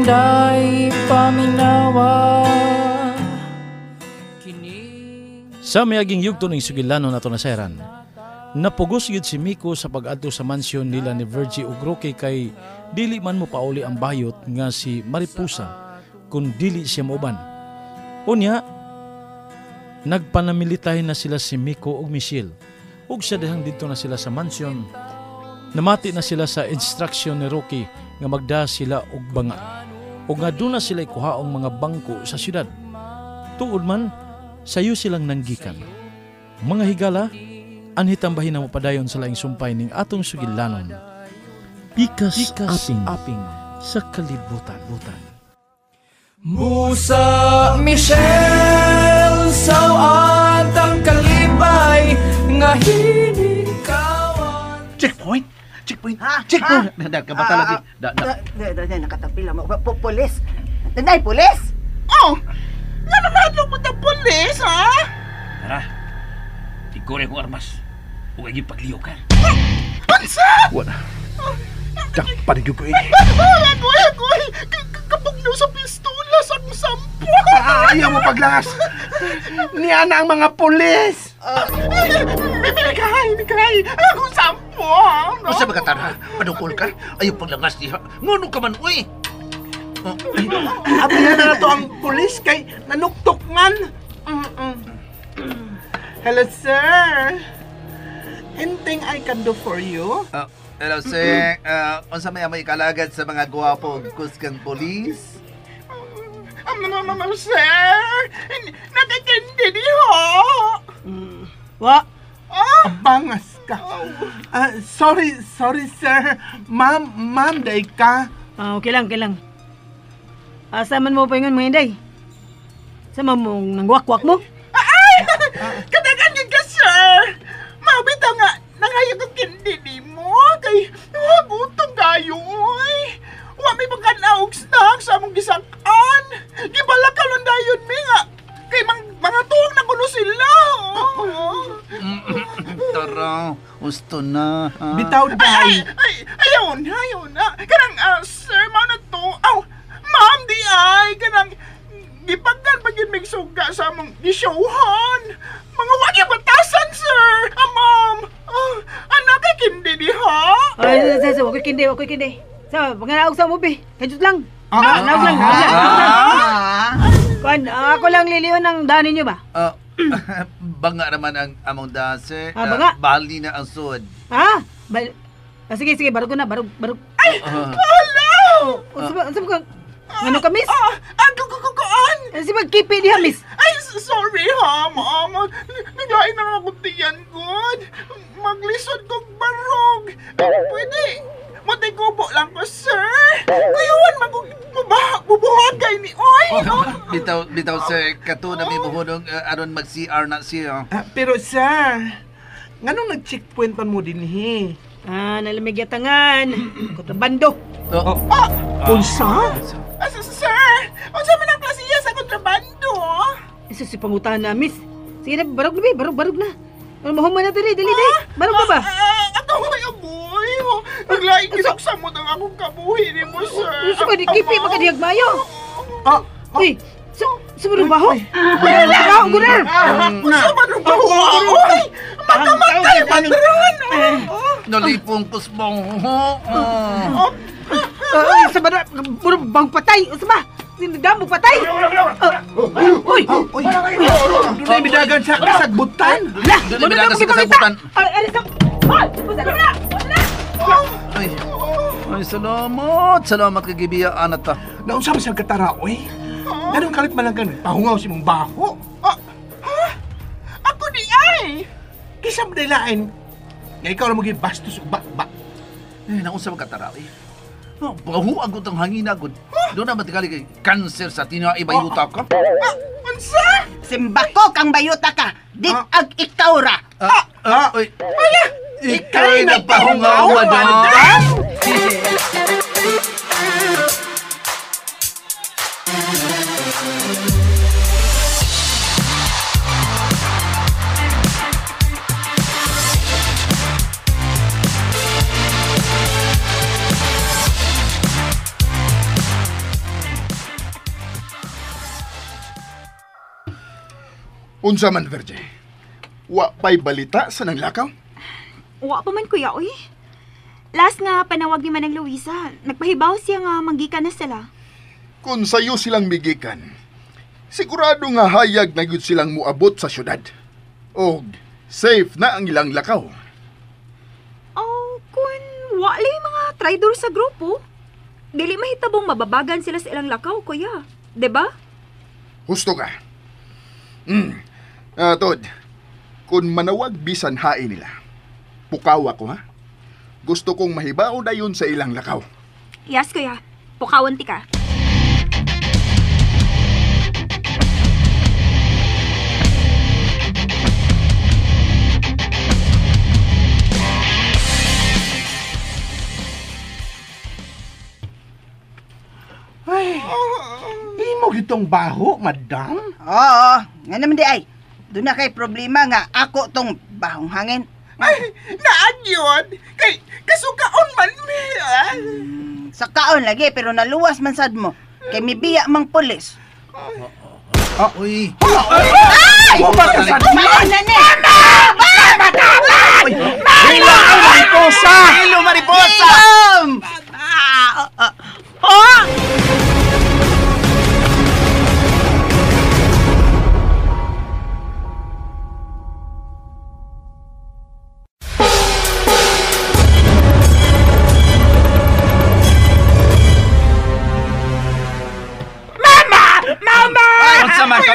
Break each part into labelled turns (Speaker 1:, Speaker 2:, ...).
Speaker 1: Inday, paminawa.
Speaker 2: Sa miaging yugto ning sugilano nato nasayran, napugos gyud si Miko sa pag-adto sa mansyon nila ni Virgie ug Rocky kay dili man mo pauli ang bayot nga si Maripusa kun dili siya mauban. Unya, nagpanamilitay na sila si Miko ug Michelle ug sa dihang didto na sila sa mansyon. Namati na sila sa instruction ni Rocky nga magda sila og banga ug nga doon na sila ikuhaong mga bangko sa syudad. Tuod man, sayo silang nanggikan. Mga higala, anhitambahin na mapadayon sa laing sumpay ning atong sugilanon. Pikas, Pikas aping, aping sa kalibutan. Butan.
Speaker 1: Musa Michelle, sawat ang kalipay nga hinikawan.
Speaker 3: Checkpoint! Checkpoint! Ha? Checkpoint! Ha? Kabata lagi. Da, da.
Speaker 4: Da, nakatapi lang. Pulis! Nanay, pulis!
Speaker 3: Oh! Nga naman mo ng pulis, ha?
Speaker 5: Tara, tigore kong armas. Huwag yung pagliyo ka.
Speaker 3: Pansa! Wala. Dakpan ko eh. Agoy, agoy! Kapugno sa pistola sa akong sampo! Ayaw mo paglangas! Niya na ang mga pulis! Bibigay, bigay! Akong sampo! No?
Speaker 6: Masa ba ka, Tara? Padungkol ka? Ayaw paglangas niya. Ngono ka man, uy!
Speaker 3: Abihan na to ang pulis kay nanuktok man. Hello, sir. Anything I can do for you?
Speaker 6: Hello, sir. Unsa may amoy kalagad sa mga guwapo kusgang pulis?
Speaker 3: Sir, nakakindi di ho.
Speaker 4: Wa?
Speaker 3: Abangas ka. Sorry, sorry, sir. Ma'am, ma'am, day ka.
Speaker 7: Okay lang, okay lang. Asa man mo paingon mga inday? Sa mong nangwakwak mo?
Speaker 3: Ay! Kadagan yun ka, sir! Mabitaw nga, nangayo kong kindi ni mo. Kay, gutom kayo, oy. Wa may pagkanaog snack sa among gisakaan. Gibala ka lang dayon mi nga. Kay mga tuwang na kuno sila.
Speaker 6: Tara, gusto na.
Speaker 3: Bitaw, day. Ay, ayaw na, ayaw na. Kanang, sir, mao na to. Aw, ma'am, di ay. Kanang, gipagdan pa yun may suga sa among gisyowhan. Mga wagi batasan, sir. Ah, ma'am. Anak, kay kindi di ha?
Speaker 7: Ay, sir, wakoy kindi, wakoy kindi. Sa, panganaog sa mubi. Kajut lang. Naog lang, naog lang. Kuan, ako lang liliyon ang daan ninyo ba?
Speaker 6: Banga naman ang among daan, sir.
Speaker 7: Banga?
Speaker 6: Bahali na ang sud.
Speaker 7: Ha? Sige, sige, barog ko na, barog, barog.
Speaker 3: Ay, hala!
Speaker 7: Unsa ba ngano ka, miss?
Speaker 3: Kukukuan!
Speaker 7: Si magkipi diha, miss.
Speaker 3: Ay, sorry ha, ma'am. Naglain na ako tiyan, good. Maglisod kong barog. Pwede, matikubo lang ko, sir. Kayuan, mabubuhagay ni oy.
Speaker 6: Bitaw, bitaw, sir. Kato na may buhunong aron mag-CR na siya.
Speaker 3: Pero, sir, nganong nag-checkpoint man mo din, he?
Speaker 7: Nalamig yatangan. Kontrabando.
Speaker 3: Unsa? Sir, unsa man ang klasiya sa kontrabando?
Speaker 7: Isa si pangutahan na, miss. Sige na, barog na, barog, barog na. Mahuman na dali, dali, dali. Barog na ba?
Speaker 3: Ato, ay, aboy. Naglaing ginuksamot ang akong kabuhi ni mo, sir.
Speaker 7: Unsa ba, di kipi, baka dihag mayo. Uy, sa manong baho? Baho, gunar!
Speaker 3: Sa manong baho? Uy, makamatay, patron!
Speaker 6: Nalipong kusbong.
Speaker 7: Sa ba na, puro bang patay? Sa ba? Sinadam mo patay? Uy!
Speaker 3: Uy! Doon ay bidagan sa kasagbutan!
Speaker 6: Doon ay bidagan sa kasagbutan!
Speaker 7: Ay, sa... Ay! Unsa na! Unsa na!
Speaker 6: Ay! Ay, salamat! Salamat kay Gibiya, anak ta.
Speaker 3: Naunsa man siyang katara, uy? Ganun kalit man lang ganun. Pahungaw si mong baho. Ha? Ako di ay! Kisa mo dailain. Nga ikaw na maging bastos o ba-ba.
Speaker 6: Eh, naunsa man katara, uy? Baho agod ang hangin agod. Doon na matigali kay cancer sa tinai bayuta ka.
Speaker 3: Unsa?
Speaker 4: Simbako kang bayuta ka. Di ag ikaw ra.
Speaker 6: Uy.
Speaker 3: Ala!
Speaker 6: Ika'y nagpahungaw, madam!
Speaker 3: Unsa man, Virgie? Wa pa'y balita sa nanglakaw?
Speaker 8: Wa pa man, kuya, oy. Last nga panawag ni Manang Luisa, nagpahibaw siya nga manggikan na sila.
Speaker 3: Kung sayo silang migikan, sigurado nga hayag na gyud silang muabot sa syudad. Og safe na ang ilang lakaw.
Speaker 8: Oh, kun wala mga traidor sa grupo, dili mahitabong mababagan sila sa ilang lakaw, kuya. 'Di ba?
Speaker 3: Husto ka. Tod, kung manawag bisan hain nila, pukaw ako, ha? Gusto kong mahibaw dayon sa ilang lakaw.
Speaker 8: Yes, kuya. Pukawan ti ka.
Speaker 9: Ay, imo gitong baho, madam?
Speaker 4: Oo, nga naman di ay. Doon na kay problema nga ako tong bahong hangin.
Speaker 3: Ay, naag yun! Kay, kasukaon man mi!
Speaker 4: Sa kaon lagi, pero naluwas man sad mo. Kay mibiya mang pulis.
Speaker 6: Uy!
Speaker 4: Ay!
Speaker 9: Mama! Hilo mariposa!
Speaker 6: Hilo mariposa!
Speaker 4: Oh!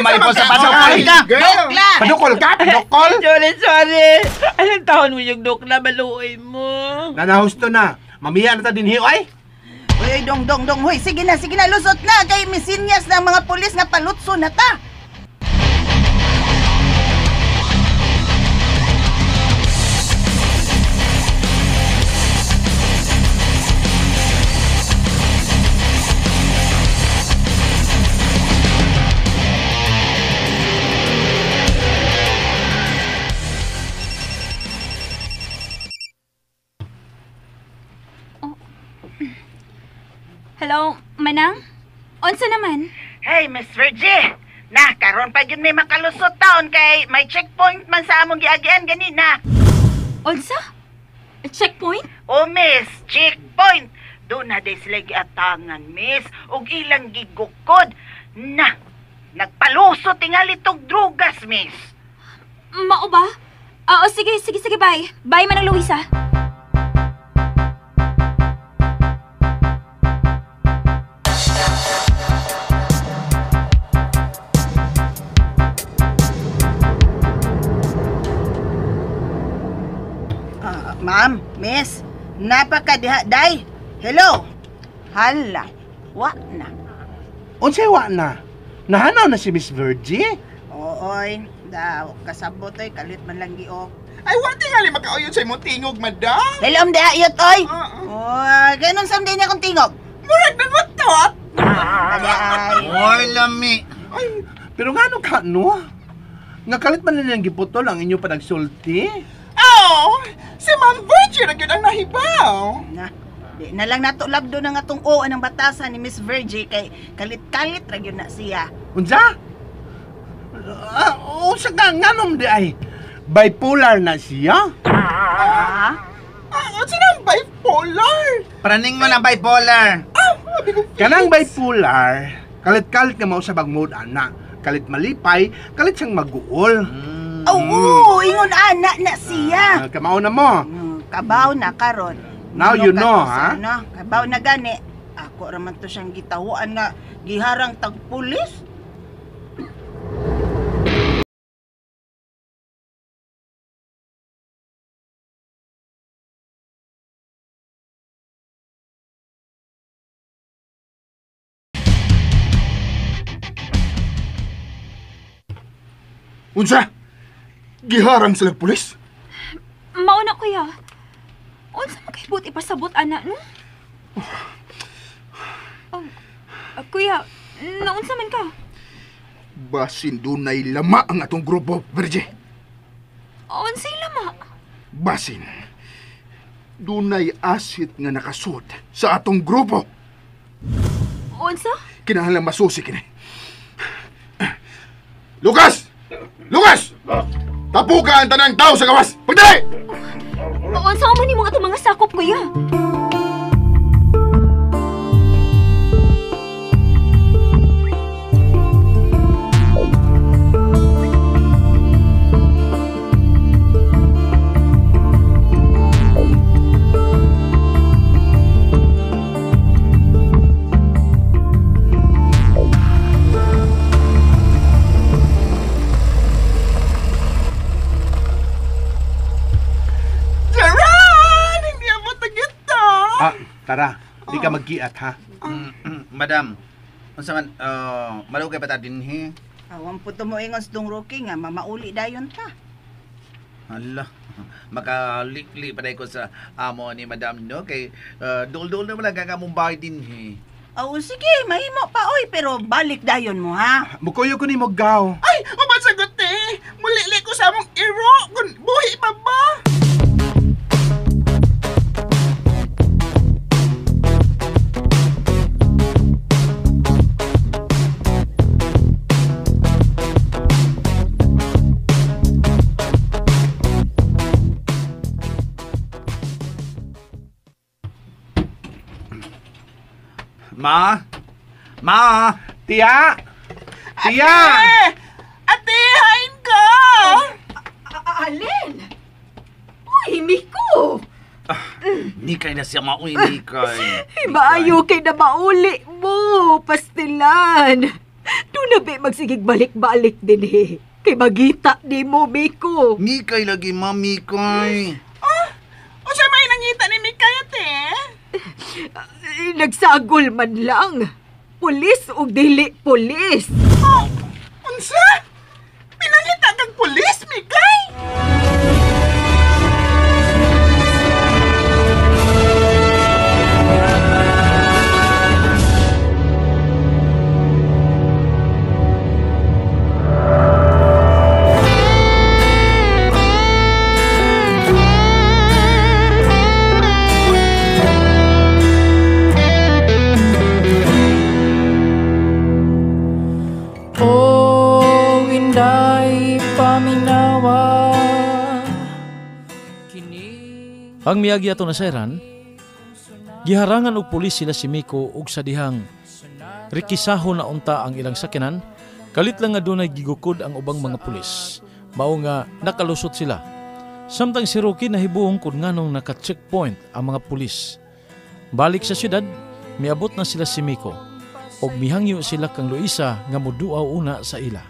Speaker 6: Mariposa, padukol
Speaker 4: ka! Dukla!
Speaker 9: Padukol ka? Padukol?
Speaker 1: Sorry. Anong taon mo yung dukla? Maluoy mo.
Speaker 9: Nanahusto na. Mamiya na ta din hiyo, ay.
Speaker 4: Uy, dong, dong, dong. Huy, sige na. Lusot na. Kay misinyas ng mga pulis nga palutso na ta.
Speaker 8: Hello, Manang? Unsa naman?
Speaker 4: Hey, Miss Virgie! Na, karon pa gyud may makalusot taon kay may checkpoint man sa among giagian ganina.
Speaker 8: Unsa? Checkpoint?
Speaker 4: Oh, miss, checkpoint. Doon na day sila giatangan, miss, og ilang gigukod. Na, nagpalusot tingali tog drugas, miss.
Speaker 8: Mao ba? Oo, sige, bye. Bye, Manang Luisa.
Speaker 4: Ma'am, miss, napakadiha, day. Hello. Hala, wa na.
Speaker 9: Unsay wa na? Nahanaw na si Miss Virgie?
Speaker 4: Ooy, daw, kasabot oy, kalit man lang giok.
Speaker 3: Ay, wa tingali makauyon sa imong tingog, madam.
Speaker 4: Hello, diha yot, oy. Oy, ganun sa niya akong tingog.
Speaker 3: Murag na butot.
Speaker 4: Aday.
Speaker 6: Oy, lami.
Speaker 9: Ay, pero ngano ka, no? Nga kalit man nilang giputol ang inyo panagsulti?
Speaker 3: Oh, si Ma'am Virgie na gyud ang nahibaw.
Speaker 4: Na, di na lang nato labdo na nga tong o ang batasan ni Miss Virgie kay kalit-kalit ra gyud na siya.
Speaker 9: Unsa? Unsa ka nganom di ay? Bipolar na siya?
Speaker 3: Unsa na ang bipolar?
Speaker 6: Praning mo na bipolar.
Speaker 9: Kanang bipolar, kalit-kalit nga mausab ang mood ana. Kalit malipay, kalit siyang maguol.
Speaker 4: Oo, ingon ana na siya.
Speaker 9: Kamao na mo.
Speaker 4: Kabaw na karon.
Speaker 9: Now you know, ha?
Speaker 4: Ano, kabaw na gani. Ako raman to siyang gitahuan nga giharang tagpulis.
Speaker 3: Unsa? Giharang sila pulis?
Speaker 8: Mauna, kuya. Unsa man kay buot ipasabot ana, no? Oh, kuya, naunsa man ka?
Speaker 3: Basin dunay lama ang atong grupo, Virgie.
Speaker 8: Unsay lama?
Speaker 3: Basin dunay asit nga nakasud sa atong grupo.
Speaker 8: Unsa?
Speaker 3: Kinahanglan masusi kini. Lucas!
Speaker 10: Lukas! Tapuka ang tanang tao sa gawas! Pagdali!
Speaker 8: Unsa man nimo atong mga sakop, kuya?
Speaker 9: Tara, di ka maggiat ha.
Speaker 6: Madam, unsa man malugay pa ta dinhi?
Speaker 4: Awan po tumuingon sa Dong Rocky nga mamauli dayon ta.
Speaker 6: Hala, makalikli pa ko sa amo ni Madam no kay dul-dul na wala kang among bahay dinhi.
Speaker 4: Oo, sige, mahimo pa oy, pero balik dayon mo ha.
Speaker 9: Mukuyo ko nimo gaw.
Speaker 3: Ay, umasagot eh. Mulili ko sa among iro kun buhi pa ba?
Speaker 6: Ma? Ma?
Speaker 9: Tiya! Tiya!
Speaker 3: Ate! Ate, hain ka!
Speaker 8: Alin? Uy, Miko!
Speaker 6: Nikay na siya maoy, Nikay.
Speaker 8: Maayo kay na mauli mo, pastilan. Doon na ba magsigig balik-balik din eh. Kay magita ni mo, Miko.
Speaker 6: Nikay lagi, ma, Mikay.
Speaker 3: Oh, o siya may nangita ni Mikay, ate?
Speaker 8: Nagsagol man lang. Pulis o dili pulis.
Speaker 3: Oh, unsa? Pinangita kang pulis, Mikay?
Speaker 2: Ang miyagi ato na sayran, giharangan og pulis sila si Miko og sa dihang rikisahon na unta ang ilang sakyanan, kalit lang nga dunay gigukod ang ubang mga pulis. Mao nga nakalusot sila. Samtang si Rocky nahibuong kun nganong naka-checkpoint ang mga pulis. Balik sa syudad, miabot na sila si Miko og mihangyo sila kang Luisa nga moduaw una sa ila.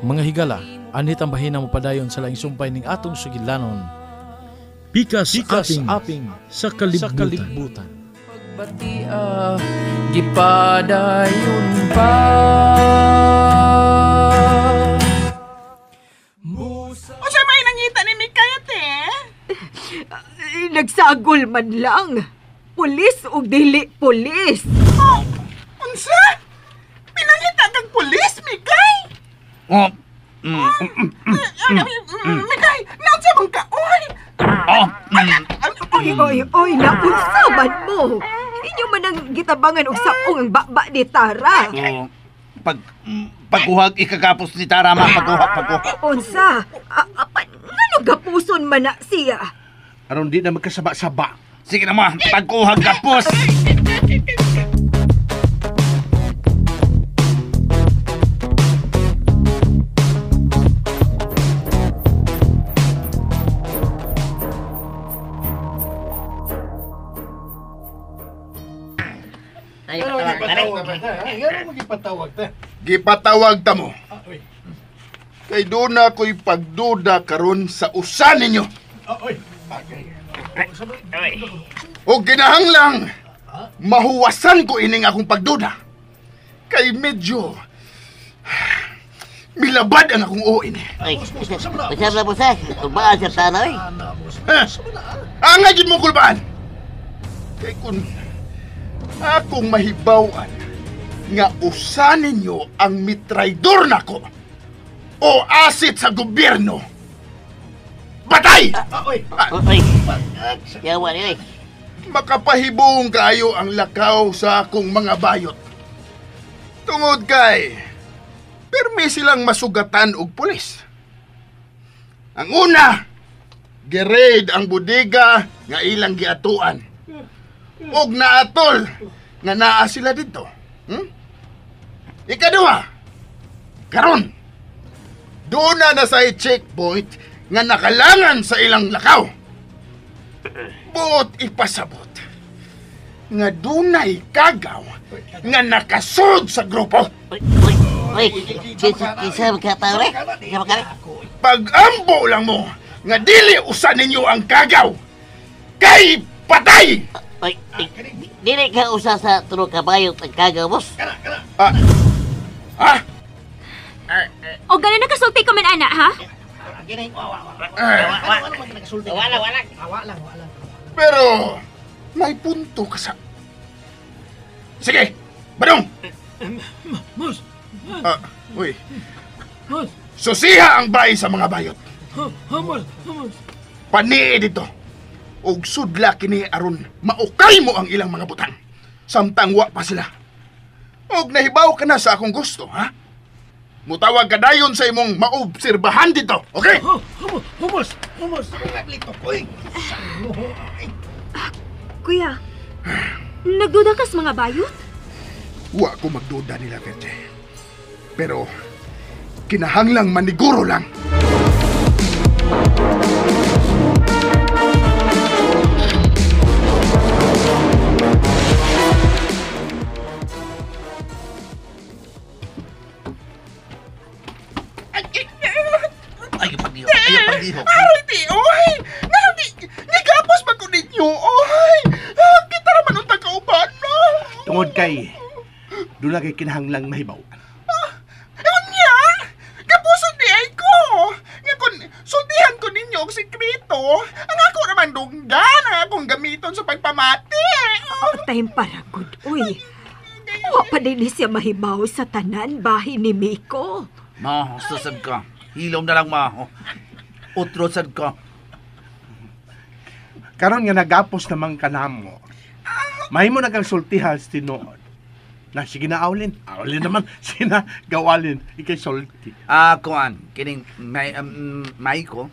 Speaker 2: Mga higala, anhit ang bahina mo padayon sa laing sumpay ning atong sugilanon. Pikas aping sa kalibutan.
Speaker 11: Pagbatia, gipadayon pa.
Speaker 3: O siya may nangita ni Mikay, ate?
Speaker 8: Nagsagol man lang. Pulis o dili pulis.
Speaker 3: Oh, unsa? Pinangita kang pulis, Mikay?
Speaker 6: Oh.
Speaker 3: Mikay, naunsa bang kaoy?
Speaker 6: Oh.
Speaker 8: Oy, oy, oy, naunsa man mo? Inyo man ang gitabangan og sapong ang baba ni Tara.
Speaker 6: Oh, pagkuhag ikagapos ni Tara, ma, pagkuha.
Speaker 8: Unsa? Apan, ngano gapuson man na siya?
Speaker 9: Aron di na magkasaba-saba.
Speaker 6: Sige na ma, pagkuhag gapos.
Speaker 10: Gipatawag ta mo. Kay doon na ako'y pagduda karon sa usa ninyo. O kinahanglang mahuwasan ko ining akong pagduda. Kay medyo milabad ang akong uin.
Speaker 12: Usap na busa. Kulbaan siya tanoy.
Speaker 10: Angay gid mo kulbaan. Kay kun akong mahibaw-an nga usa ninyo ang mitraidor nako o asit sa gobyerno. Batay!
Speaker 12: Oy. Yawa ni oy.
Speaker 10: Makapahibong kayo ang lakaw sa akong mga bayot. Tungod kay permi silang masugatan og pulis. Ang una, gi-raid ang bodega nga ilang giatuan. Og naatol nga naa sila dito. Ikaduha, karon doon na sa checkpoint nga nakalangan sa ilang lakaw. Buot ipasabot nga dunay kagaw nga nakasud sa grupo.
Speaker 12: Uy, kinsa man ka tao re?
Speaker 10: Pag-ambo lang mo nga dili usa ninyo ang kagaw, kay patay!
Speaker 12: Uy, dili ka usa sa tulo ka bayot ang kagaw, boss.
Speaker 10: Ha?
Speaker 13: O gano'n nakasulti ko man, ana, ha?
Speaker 9: Wala.
Speaker 10: Pero may punto ka sa... Sige, Badong!
Speaker 5: Boss!
Speaker 10: Uy.
Speaker 5: Boss!
Speaker 10: Susiha ang bay sa mga bayot.
Speaker 5: Boss!
Speaker 10: Panii dito. Og sudla kini aron maukay mo ang ilang mga butang. Samtang wa pa sila. Og nahibaw ka na sa akong gusto, ha? Mutawag ka dayon sa imong maobserbahan dito, okay?
Speaker 5: Boss! Boss!
Speaker 13: Kuya, nagduda ka sa mga bayot?
Speaker 10: Wa ko magduda nila, Verte. Pero, kinahanglang maniguro lang.
Speaker 6: Ay, paglihok.
Speaker 3: Aray, di, oy! Nigapos ba ko ninyo, oy? Kita naman untang kauban, no?
Speaker 9: Tungod kay, doon na kay kinahanglang mahibaw.
Speaker 3: Unya! Kapuso di ay ko! Nga kung sultihan ko ninyo og sekreto, ang ako naman dunggan ang akong gamiton sa pagpamati.
Speaker 8: Time para good, uy. Wa pa din siya mahibaw sa tanan bahin ni Miko.
Speaker 6: Ma, susad ka. Hilom na lang, ma. Utro sad ka.
Speaker 9: Karon nga nagapos namang kanamo. Mahimo na kang sultihan sa tinuod. Na sige na awlin. Awlin naman sina gawalin ikay sulti.
Speaker 6: Kuan, kining may may ko.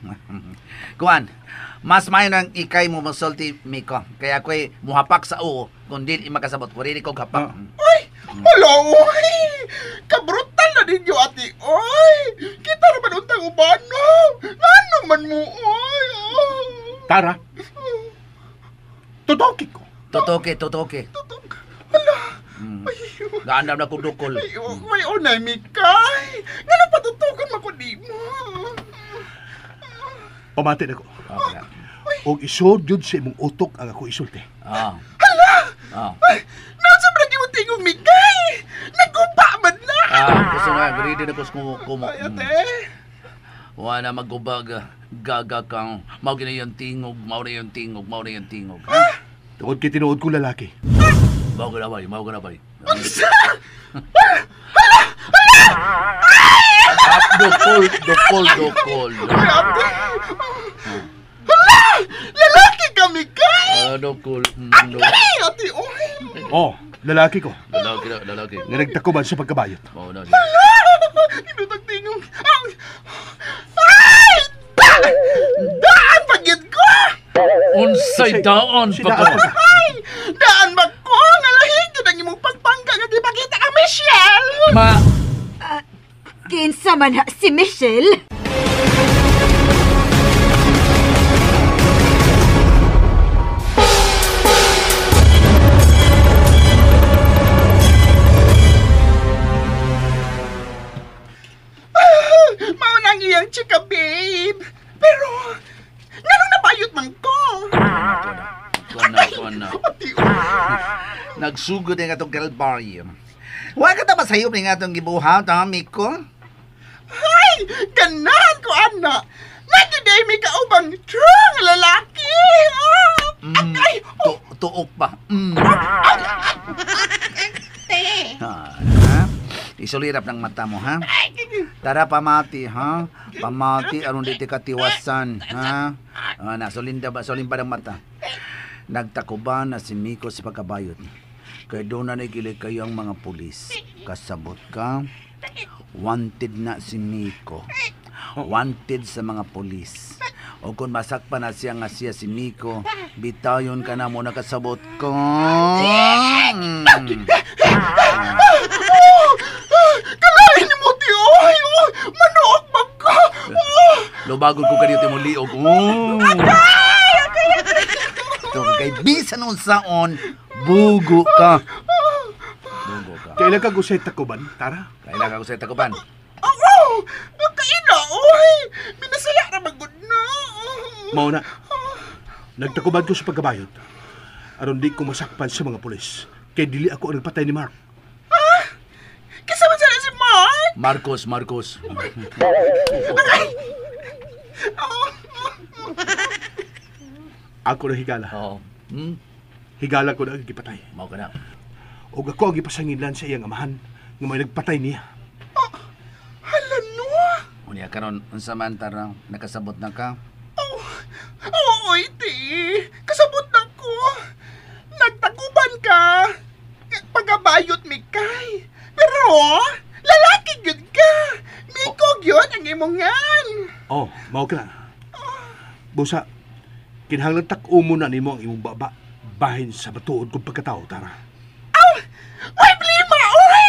Speaker 6: Kuan, mas may nang ikay mo masulti Miko. Kaya ako'y muhapak sa uo kung dili makasabot. Kurili ko hapak.
Speaker 3: Uy, hala, uy. Kabrutal na ninyo ati, oy. Kita naman untang ubano. Ngano man mo, oy.
Speaker 9: Tara. Tutoki ko.
Speaker 6: Tutoki.
Speaker 3: Hala.
Speaker 6: Gaanam na kong dukol.
Speaker 3: Ay, may unay, Mikay. Nga nang patutukan mo ko di mo.
Speaker 9: Pamati na ko. Okay. Og isod yun sa imong utok ang ako isulti.
Speaker 3: Hala! Ay, nasa ba naging tingog, Mikay? Nagguba man na!
Speaker 6: Gusto nga, ready na ko sa kumo.
Speaker 3: Ay, ate.
Speaker 6: Wala magubag. Gaga kang. Mao gina yung tingog, mao na yung tingog, mao na yung tingog.
Speaker 9: Tungod kay tinuod kong lalaki.
Speaker 6: Mao ka na bay, mao ka na bay.
Speaker 3: Unsa? Hala! Hala! Ay!
Speaker 6: Dukol, dukol, dukol.
Speaker 3: Ate! Hala! Lalaki kami, kay!
Speaker 6: Dukol.
Speaker 3: Ay, ate, oy!
Speaker 9: Oh, lalaki ko.
Speaker 6: Lalaki na, lalaki.
Speaker 9: Nga nagtakuban sa pagkabayot.
Speaker 6: Mao na.
Speaker 3: Hala! Inutang tingog. Ay! Daan pagid ko!
Speaker 5: Unsay daan pa ko?
Speaker 3: Ay! Daan ba ko? Nga lahi yun ang imong pagpangga nga gipakita ka, Michelle!
Speaker 6: Ma!
Speaker 8: Kinsa man ha si Michelle?
Speaker 3: Mao nang iyang chika, babe. Pero, nganong nabayot man ko?
Speaker 6: Kuan na. Nagsugod na nga itong kalbaryo. Huwag ka ta masayop na nga itong gibuhat, ha, Miko?
Speaker 3: Ay! Ganahan ko, ana! Nagiday may kaubang true nga lalaki! Ay!
Speaker 6: Tuok pa. Isulirap ng mata mo, ha? Tara, pamati, ha? Pamati, aron di ka tiwasan, ha? Na, sulinda ba, sulin ba ng mata? Nagtakuban na si Miko sa pagkabayot. Kaya doon na nagilig kayo ang mga pulis. Kasabot ka, wanted na si Miko. Wanted sa mga pulis. O kung masakpan na siya nga siya si Miko, bitayon ka na mo nakasabot ko.
Speaker 10: Kalahin ni mo, ti, oy! Manook ba ka?
Speaker 6: Lubagon ko kanito mo liog. Ito kay bisan unsaon, bugo ka. Bugo ka.
Speaker 9: Kailan ka gusay takuban, Tara?
Speaker 6: Kailan ka gusay takuban?
Speaker 10: Oo! Kaila, oy! Minasaya na magod na.
Speaker 9: Mao na. Nagtakuban ko sa pagkabayot. Aron di ko masakpan sa mga pulis. Kay dili ako ang nagpatay ni Mark.
Speaker 10: Ah! Kinsa man sana si Mark?
Speaker 6: Marcos.
Speaker 9: Ako na higala.
Speaker 6: Oo. Hmm?
Speaker 9: Higala ko na ang gipatay.
Speaker 6: Mao ka na.
Speaker 9: Og ako ang gipasanginlan sa iyang amahan nga may nagpatay niya.
Speaker 10: Oh, hala no.
Speaker 6: Unya karon unsa man Tara, nakasabot na ka?
Speaker 10: Oh, oo, iti. Kasabot na ko. Nagtakuban ka. Pagabayot mikay. Pero lalaki gyud ka. Miko gyud ang imong ngan.
Speaker 9: Oh, mao ka na. Busa, kinahanglan tak-o mo na nimo ang imong baba bahin sa matuod kong pagkatao, Tara.
Speaker 10: Aw! Uy, blima! Uy!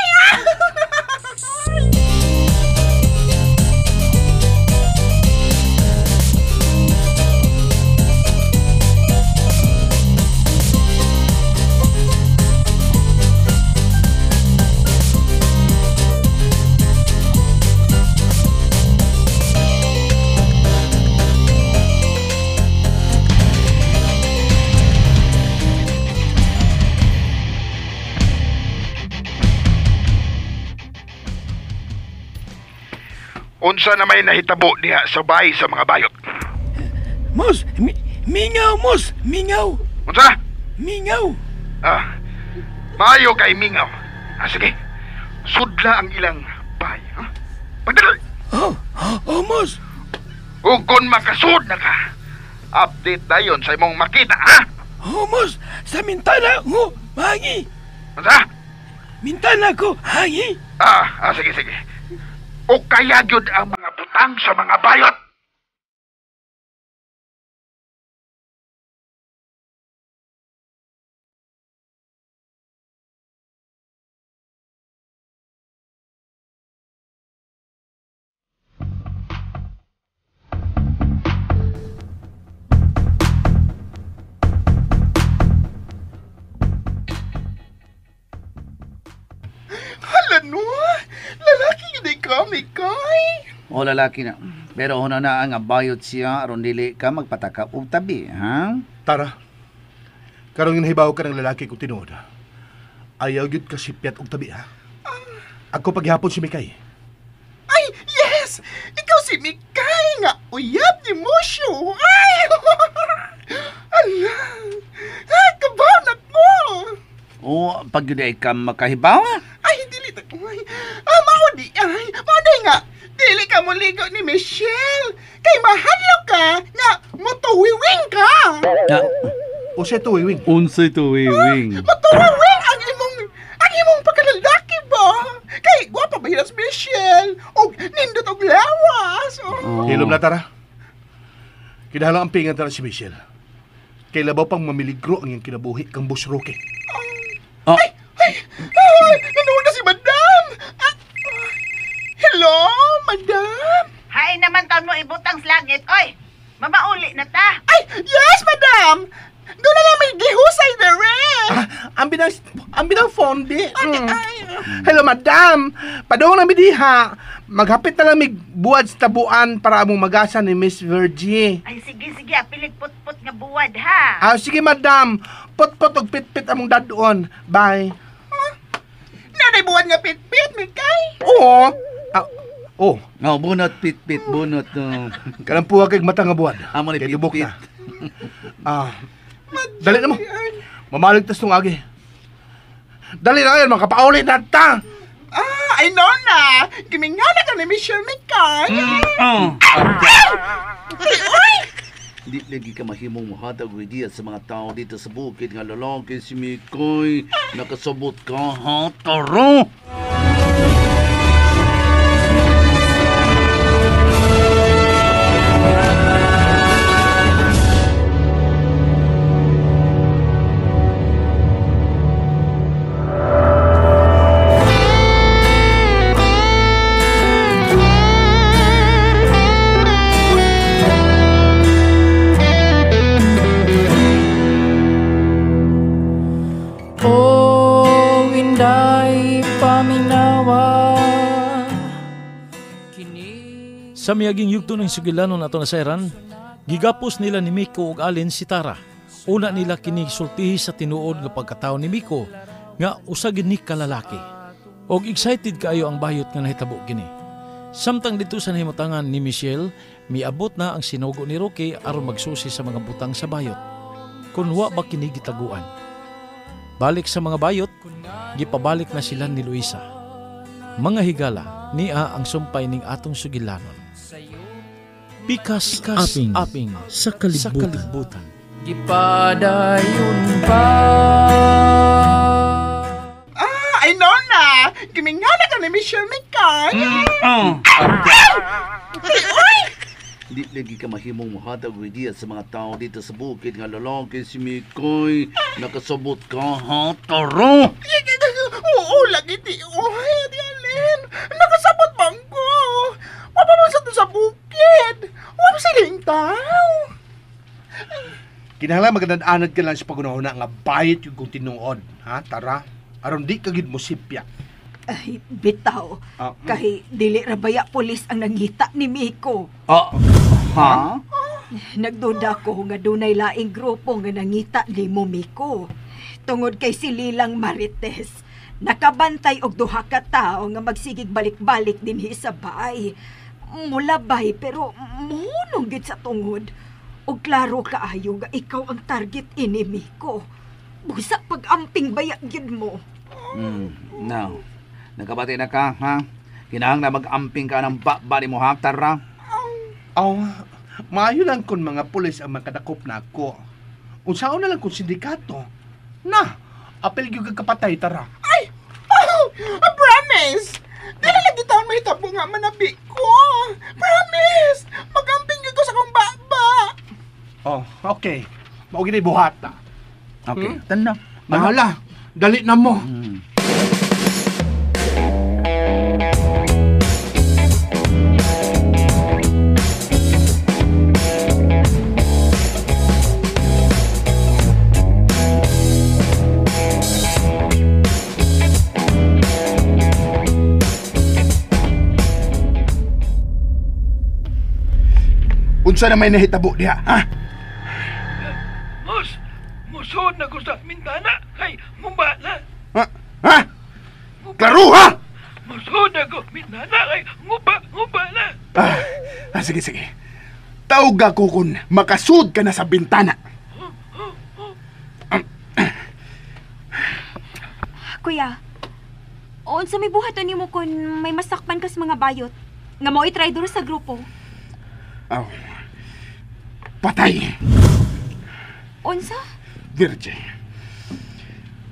Speaker 3: Unsa na may nahitabo diha sa bahay sa mga bayot?
Speaker 5: Mos, mingaw, mos, mingaw.
Speaker 3: Unsa?
Speaker 5: Mingaw.
Speaker 3: Ah, maayo kay mingaw. Ah, sige. Sudla ang ilang bahay, ha? Pagdali.
Speaker 5: Oh, mos.
Speaker 3: Ug kung makasud na ka, update dayon sa imong makita, ha?
Speaker 5: Oh, mos, sa mintana ko, hangi.
Speaker 3: Unsa?
Speaker 5: Mintana ko, hangi.
Speaker 3: Ah, sige, sige. O kaya gyud ang mga butang sa mga bayot.
Speaker 10: Hala no! Lalaki yun ka, Mikay!
Speaker 6: O lalaki na. Pero una na ang bayot siya aron dili ka magpatakap og tabi, ha?
Speaker 9: Tara. Karong nahibaw ka ng lalaki kung tinuod. Ayaw gyud ka sipyat og tabi, ha? Ako paghapon si Mikay.
Speaker 10: Ay, yes! Ikaw si Mikay nga uyab ni Musyo! Ay! Ala! Ay, kabaw na ko!
Speaker 6: O, pag yun ay ka makahibaw, ha?
Speaker 10: Ay, dili ta. Ay, ah, mao di ay. Mao di nga. Dili ka moligo ni Michelle. Kay mahadlok ka nga motuwiwing ka.
Speaker 9: Unsay tuwiwing?
Speaker 6: Unsay tuwiwing?
Speaker 10: Motuwiwing ang imong pagkalalaki ba? Kay gwapa ba si Michelle? Og nindot og lawas.
Speaker 6: Oh.
Speaker 9: Hilom na Tara. Kinahanglan ang pingan tara si Michelle. Kay labaw pang mamiligro ang iyang kinabuhi kang Boss Roque.
Speaker 6: Oh.
Speaker 10: Ay, ay, ay, nanood na si Madam. Ah, hello, Madam.
Speaker 4: Hay naman taon mo ibutang sa langit, oy. Mamauli na ta.
Speaker 10: Ay, yes, Madam. Doon na lang may gihusay dere.
Speaker 9: Ah, ang binang fondi. Hello, Madam. Padung na mi diha. Maghapit na lang mig buwad sa tabuan para among magasa ni Miss Virgie.
Speaker 4: Ay, sige, sige. Apilig put-put nga buwad, ha?
Speaker 9: Ah, sige, Madam. Put-put og pit-pit among dadoon. Bye.
Speaker 10: Huh? Nanay buwad nga pit-pit, Mikay.
Speaker 9: Oo. Ah, oh.
Speaker 6: No, bunot, pit-pit, bunot. No.
Speaker 9: Kanang puwa kay mata nga buwad.
Speaker 6: Amo ni pit-pit.
Speaker 9: Na. Ah, dali na mo. Mamaligtas tong agi. Dali na ngayon, makapaulit na ta.
Speaker 10: Ah, I know na. Gimingaw na ka ni Michelle Mikay. Ay!
Speaker 6: Di lagi ka mahimong muhatag og ideya sa mga tao dito sa bukid nga lalaki si Mikoy. Nakasabot ka, ha? Taro!
Speaker 11: paminawa.
Speaker 2: Sa miyaging yugto ng sugilanon ato nasayran, gigapos nila ni Miko ug Allen si Tara. Una nila kini sultihi sa tinuod nga pagkatao ni Miko nga usa gid ni kalalaki. Og excited kaayo ang bayot nga nahitabo kini. Samtang dito sa nahimutangan ni Michelle, miabot na ang sinugo ni Rocky aron magsusi sa mga butang sa bayot. Kun wa ba kini gitaguan. Balik sa mga bayot, gipabalik na sila ni Luisa. Mga higala, niya ang sumpay ning atong sugilanon. Pikas, aping, aping sa kalibutan. Sa kalibutan.
Speaker 11: Gipadayon pa.
Speaker 9: Ah, I know na. Gimingana ka ni Michelle Mikay.
Speaker 6: Di lagi ka mahimong muhatag og ideya sa mga tao dito sa bukid nga lalaki si Mikoy. Nakasabot ka, ha? Taro!
Speaker 9: Oo, lagi di. Oy, di alin. Nakasabot bang ko? Wala sa to sa bukid. Wala sa ilang tao. Kinahanglan magandaan ka lang sa pagunahuna nga bayit yung kung tinuod. Ha, Tara? Aron di ka gid mo sipya.
Speaker 8: Ay, bitaw. Kay dili ra baya pulis ang nangita ni Miko.
Speaker 6: Ha?
Speaker 8: Nagduda ko nga dunay laing grupo nga nangita nimo Miko. Tungod kay si Lilang Marites, nakabantay og duha ka tawo nga magsigig balik-balik dinhi sa baay. Mulabay pero muhunong gid sa tungod. Og klaro kaayo nga ikaw ang target ini Miko. Busa pag-amping baya gyud mo.
Speaker 6: No. Nagkabati na ka, ha? Kinahanglan mag-amping ka ng baba ni mo, ha? Tara.
Speaker 9: Oh, maayo lang kung mga pulis ang makadakop na ako. Unsaon na lang kung sindikato. Na, apel gyud ka kapatay, Tara. Ay! Oh, promise! Dili lagi taon may tabo nga manabi ko. Promise! Mag-amping gyud ko sa akong baba. Oh, okay. Mao gini buhat ta.
Speaker 6: Okay, tanda.
Speaker 9: Mahala, dali na mo.
Speaker 10: Unsa na may nahitabo diha, ha?
Speaker 5: Mus, musod na ko sa mintana kay mumba na.
Speaker 10: Ha? Ha? Klaro, ha?
Speaker 5: Musod na ko mintana kay nguba na.
Speaker 10: Ah, sige, sige. Tawag ako kung makasud ka na sa bintana.
Speaker 13: Kuya, unsa may buhaton nimo kun may masakpan kas mga bayot nga mao'y traidor sa grupo?
Speaker 10: Aw. Patay.
Speaker 13: Unsa?
Speaker 10: Virgin.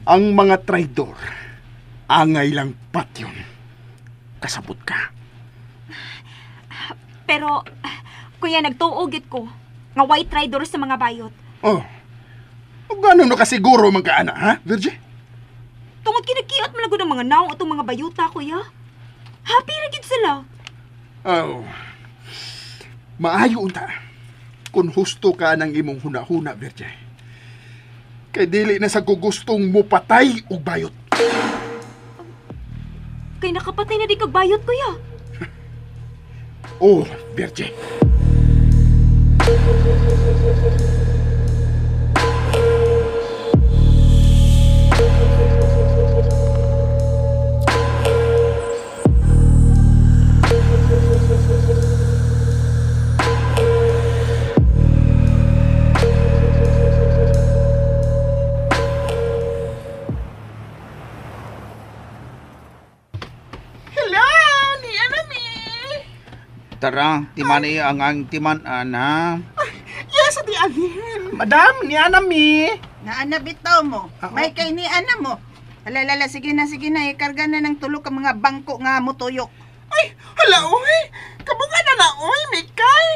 Speaker 10: Ang mga traidor, angay lang patyon. Kasabot ka.
Speaker 13: Pero, kuya, nagtuo gid ko nga way traidor sa mga bayot.
Speaker 10: Oh. O gano'n na kasiguro man ka, ana, ha, Virgin?
Speaker 13: Tungod kinakiat man lang ang mga naong atong mga bayuta, kuya. Happy ra gid sila.
Speaker 10: Oh. Maayo unta. Kung husto ka ng imong hunahuna, Virgin. Kay dili na sa gugustong mo patay og bayot.
Speaker 13: Kay nakapatay na di kag bayot, kuya.
Speaker 10: Oh, Virgin.
Speaker 6: Tara, timani ang timan-an, ha?
Speaker 9: Yes, ati Alin. Madam, niya na mi.
Speaker 4: Naana bitaw mo. May kay ni ana mo. Alalala, sige na, ikarga na ng tulo ka mga bangko nga mutuyok.
Speaker 9: Ay, hala, oy. Kabuka na na, oy, Mikay.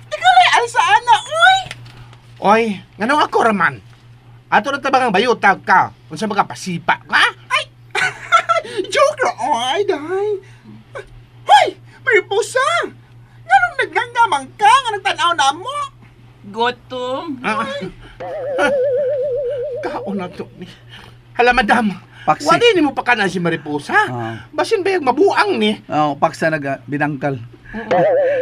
Speaker 9: Ikaw lay alsa ana, oy. Oy, nganong ako raman? Ato na tabang ang bayutag ka. Unsa mga pasipa ka? Ay, joke ra, oy, day. Hoy, may pusa. Nganong naglanggamang ka nga nagtan-aw na mo?
Speaker 1: Gutom.
Speaker 9: Kaon na to ni. Hala, madam.
Speaker 6: Paksi.
Speaker 9: Wala ni mo pakanan si Mariposa. Basin ba yung mabuang ni?
Speaker 6: Oo, paksa naga binangkal.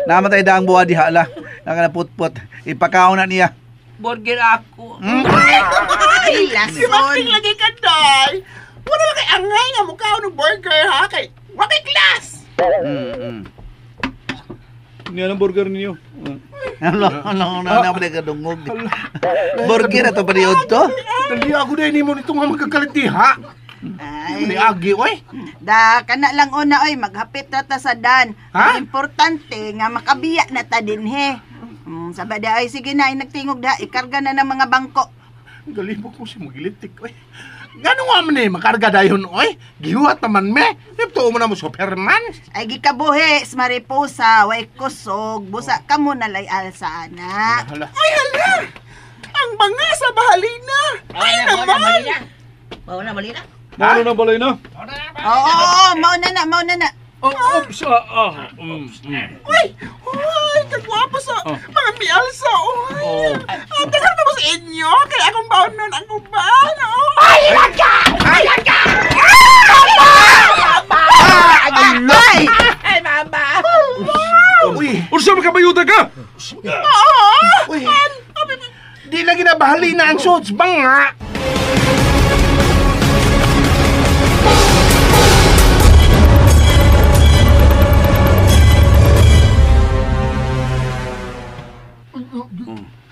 Speaker 6: Namatay daang buha diha la. Nakanaputput. Ipakaon na niya.
Speaker 1: Burger ako.
Speaker 8: Ay, lason.
Speaker 3: Simakting lagi ka, day. Wala na kay angay nga mukha ng burger, ha? Kay, wakay class!
Speaker 2: Niya ang burger ninyo.
Speaker 6: Ano, kadungog. Burger na to pa niyo to?
Speaker 9: Dali ako na mo nito nga magkakalitiha.
Speaker 4: Ay.
Speaker 9: Ni agi, oy.
Speaker 4: Da, kana lang una, oy, maghapit na ta sa dan.
Speaker 9: Ha?
Speaker 4: Ang importante nga makabiya na ta dinhe. Saba da, ay, sige na, ay, nagtingog da, ikarga na ng mga bangko.
Speaker 9: Galibok ko si magilitik, oy. Gano nga man eh, makarga dayon, oy. Gihuat naman, me. Ito mo na mo, Superman.
Speaker 4: Ay, gikabuhi, Mariposa, way kusog, busa ka mo nalay alsa, ana.
Speaker 9: Hala.
Speaker 3: Ay, hala! Ang banga sa bahalina! Ay, naman!
Speaker 12: Mauna, balina.
Speaker 2: Mauna na balay na.
Speaker 4: Oo, mauna na, mauna na.
Speaker 2: Oops,
Speaker 3: Uy! Uy! Kagwapo sa mga mialsa, uy! Tagal na mo sa inyo, kaya akong baon nun ang uban, oh! Ay, laga! Ay, laga!
Speaker 4: Ay!
Speaker 1: Ay, mama!
Speaker 9: Uy!
Speaker 2: Unsa makabayuta ka?
Speaker 9: Uy! Di lagi na bahalina ang suits, banga!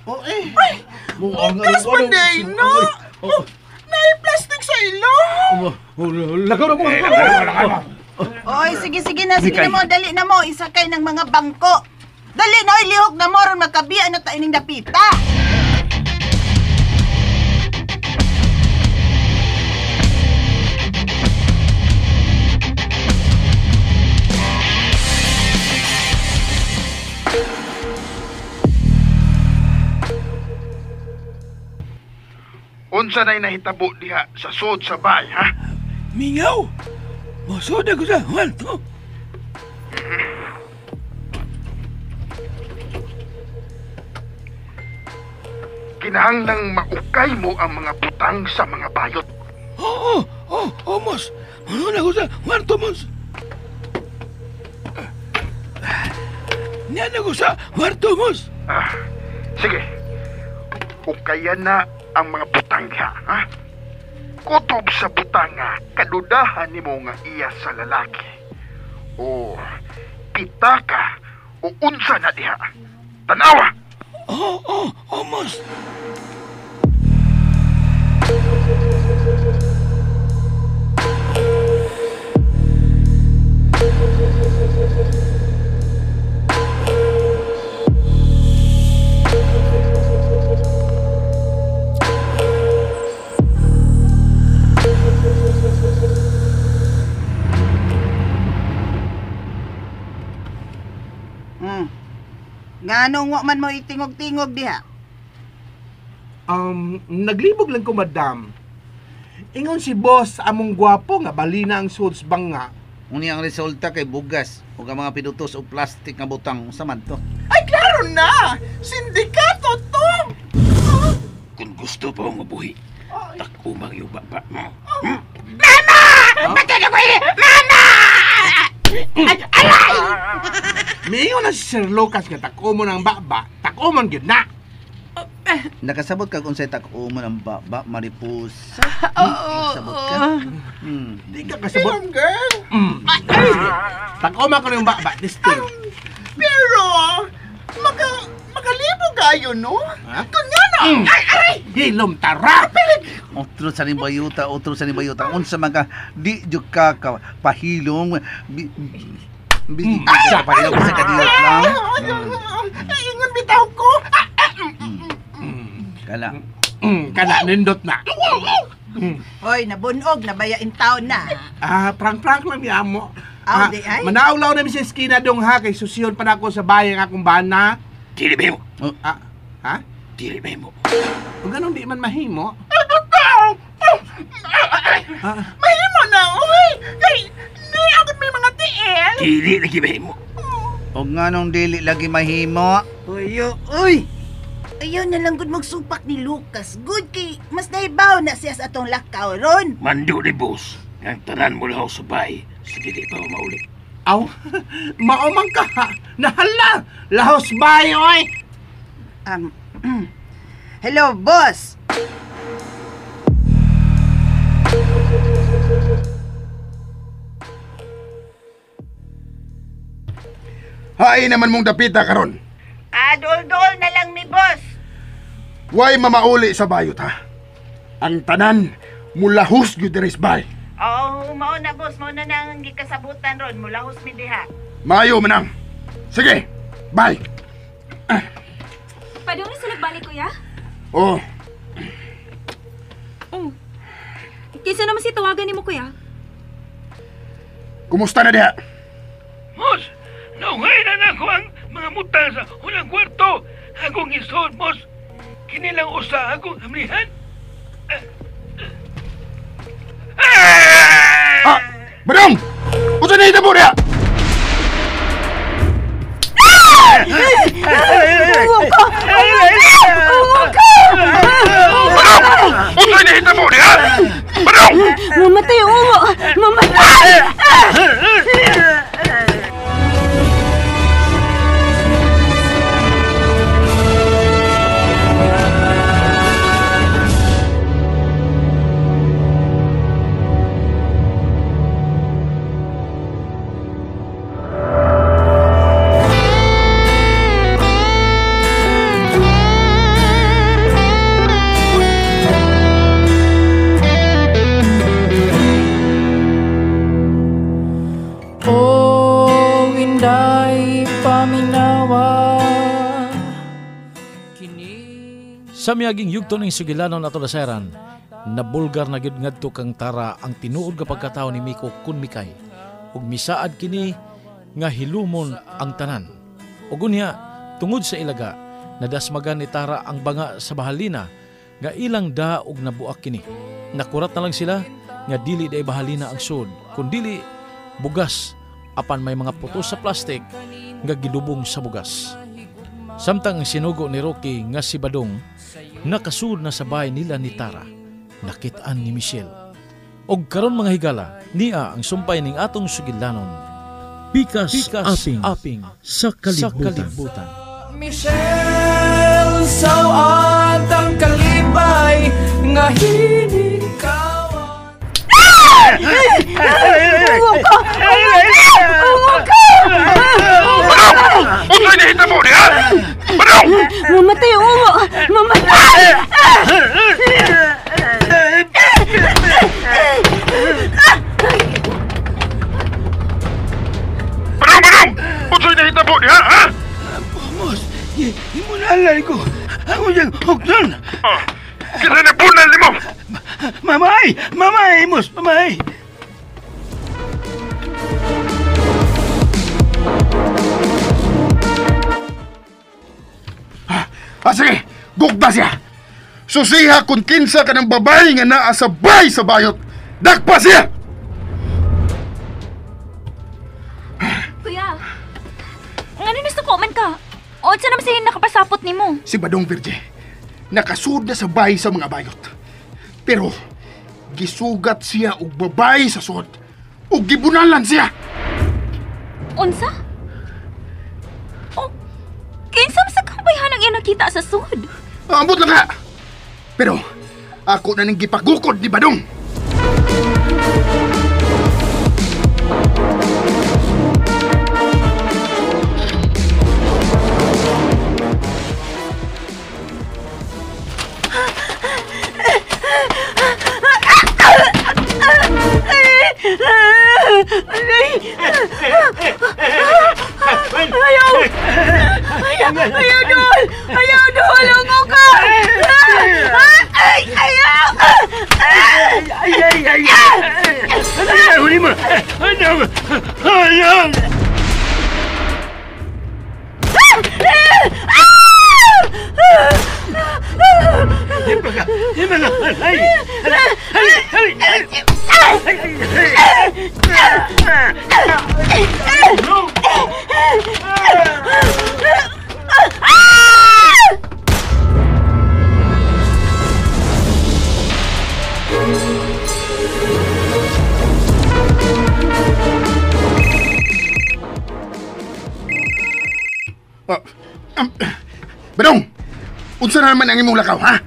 Speaker 9: Oh, eh.
Speaker 3: Bukas pa day, no? Oh, nai-plastic sa ilong!
Speaker 2: Lagaw na mo.
Speaker 4: Oy, sige, sige na, sige na mo, dali na mo, isakay ng mga bangko. Dali na, oy, lihok na mo, ron magkabiya na ta ining dapita.
Speaker 10: Unsa na'y nahitabo diha sa sud sa bay, ha?
Speaker 5: Mingaw! Masod ako sa kwarto.
Speaker 10: Kinahanglang maukay mo ang mga butang sa mga bayot.
Speaker 5: Oo, oo, mos. Masod ako sa kwarto, mos. Niyan ako sa kwarto, mos.
Speaker 10: Ah, sige. Ukayan na ang mga butang diha, ha? Kutob sa butanga, kadudahan nimo nga iya sa lalaki. O pitaka o unsa na diha. Tanawa!
Speaker 5: Oo, oo, mos.
Speaker 4: Nganong wa man mo itingog-tingog diha?
Speaker 9: Naglibog lang ko, madam. Ingon si boss among gwapo nga balina ang suits banga.
Speaker 6: Unya ang resulta kay bugas ug ang mga pinutos og plastic nga butang unsa man to?
Speaker 3: Ay, klaro na! Sindikato to!
Speaker 5: Kung gusto pa akong mabuhi, takumang iyong baba.
Speaker 1: Mama! Patay na ko ini! Mama! Ay, aray!
Speaker 9: Miingon na si Sir Lucas nga takumon ang baba, takumon gyud na.
Speaker 6: Nakasabot kag unsay takumon ang baba, Mariposa?
Speaker 1: Oo.
Speaker 6: Nakasabot ka?
Speaker 9: Di ka kasabot.
Speaker 3: Hilom, girl!
Speaker 9: Takuma ko ng baba, this thing.
Speaker 3: Pero, makalibog kayo, no?
Speaker 9: Ha?
Speaker 3: Kung nga na! Ay, aray!
Speaker 9: Hilom, tara!
Speaker 6: Otro sa ni bayuta, otro sa ni bayuta. Unsa man ka, di jud ka pahilom. Bi ka pahilom sa kadiyot lang.
Speaker 3: Ay, ingon bitaw ko!
Speaker 6: Kana.
Speaker 9: Kana, nindot na.
Speaker 4: Hoy, nabunog, nabayain taon na.
Speaker 9: Ah, prank-prank lang ni amo.
Speaker 4: Aw, di ay.
Speaker 9: Manaulaw na mi sa eskina dong ha, kay susiyon pa na ako sa bayan akong bana.
Speaker 5: Dili ba mo?
Speaker 9: Ah, ha?
Speaker 5: Dili ba mo?
Speaker 9: Kung ganun di man mahimo.
Speaker 3: Ay, bitaw! Mahimo na, uy! Kay, ni ako may mga tiil!
Speaker 5: Dili lagi ba mo?
Speaker 6: Og nganong dili lagi mahimo?
Speaker 4: Uy, uy! Ayaw na lang gud magsupak ni Lucas. Good kay mas nahibaw na siya sa atong lakaw ron.
Speaker 5: Mando ni boss. Ang tanan mo lahaw sa bay. Sige di pa mauli.
Speaker 9: Aw, maumang ka. Nahala! Lahos bay, oy!
Speaker 4: Hello, boss!
Speaker 10: Hain naman mong dapita karon.
Speaker 4: Ah, dol-dol na lang ni boss.
Speaker 10: Way mamauli sa bayot ha. Ang tanan mulahos gyud diri sa bay.
Speaker 4: Oo, mao na boss, mao na nang gikasabutan ron, mulahos mi diha.
Speaker 10: Maayo manang. Sige, bye.
Speaker 13: Padung na sila balik, kuya?
Speaker 10: Oh.
Speaker 13: Oh. Kinsa naman si tawagan nimo, kuya?
Speaker 10: Kumusta na diha?
Speaker 5: Boss, naungay na nako ang mga muta sa unang kwarto. Akong isuod, boss. Kinilang usa akong amlihan.
Speaker 10: Ah! Badong! Unsa na hitabo diha?
Speaker 8: Uwo ka! Uwo ka!
Speaker 10: Badong! Unsa na hitabo diha? Badong!
Speaker 8: Mamatay uwo! Mamatay!
Speaker 2: Sa miyaging yugto ng sugilanon ato laseran, nabulgar na gyud ngadto kang Tara ang tinuod nga pagkatao ni Miko kun mikay. Ug misaad kini nga hilumon ang tanan. Ug unya, tungod sa ilaga, nadasmagan ni Tara ang banga sa bahalina nga ilang da og nabuak kini. Nakurat na lang sila nga dili day bahalina ang sud, kundili bugas apan may mga puto sa plastik nga gilubong sa bugas. Samtang ang sinugo ni Rocky nga si Badong nakasud na sa bahay nila ni Tara, nakitaan ni Michelle. Og karon mga higala, niya ang sumpay ning atong sugilanon. Pikas, Pikas aping, aping sa kalibutan. Sa kalibutan.
Speaker 11: Michelle, sawat ang kalipay nga hinikawan.
Speaker 8: Uwo ka! Uwo ka!
Speaker 10: Badong! Unsay nahitabo diha? Badong!
Speaker 8: Mamatay uwo! Mamatay!
Speaker 10: Badong! Badong! Unsay nahitabo diha, ha?
Speaker 5: Boss, imunalay ko. Ako diyang hukton.
Speaker 10: Kinsa na bunal nimo?
Speaker 5: Mamay! Mamay, boss! Mamay!
Speaker 10: Ah, sige! Gugda siya! Susiha kung kinsa ka ng babae nga naa sa bay sa bayot! Dakpa siya!
Speaker 13: Kuya, ngano nasuko man ka? O, saan naman siya nakapasapot ni mo?
Speaker 10: Si Badong Virge, nakasud na sa bay sa mga bayot. Pero, gisugat siya og babae sa sud. Og gibunalan siya!
Speaker 13: Unsa? Oh, kinsa sa kabayhan ang iyang nakita sa sud?
Speaker 10: Ambot lang ka! Pero, ako na ning gipagukod ni Badong!
Speaker 8: Ayaw! Ayaw! Ayaw, Dol! Ayaw, Dol! Ungo ka! Ay! Ayaw!
Speaker 5: Ay! Ay! Ay! Ay! Huli mo! Ayaw! Ayaw! Ay! Ay! Ay! Ay!
Speaker 10: Badong! Unsa na naman ang imong lakaw, ha?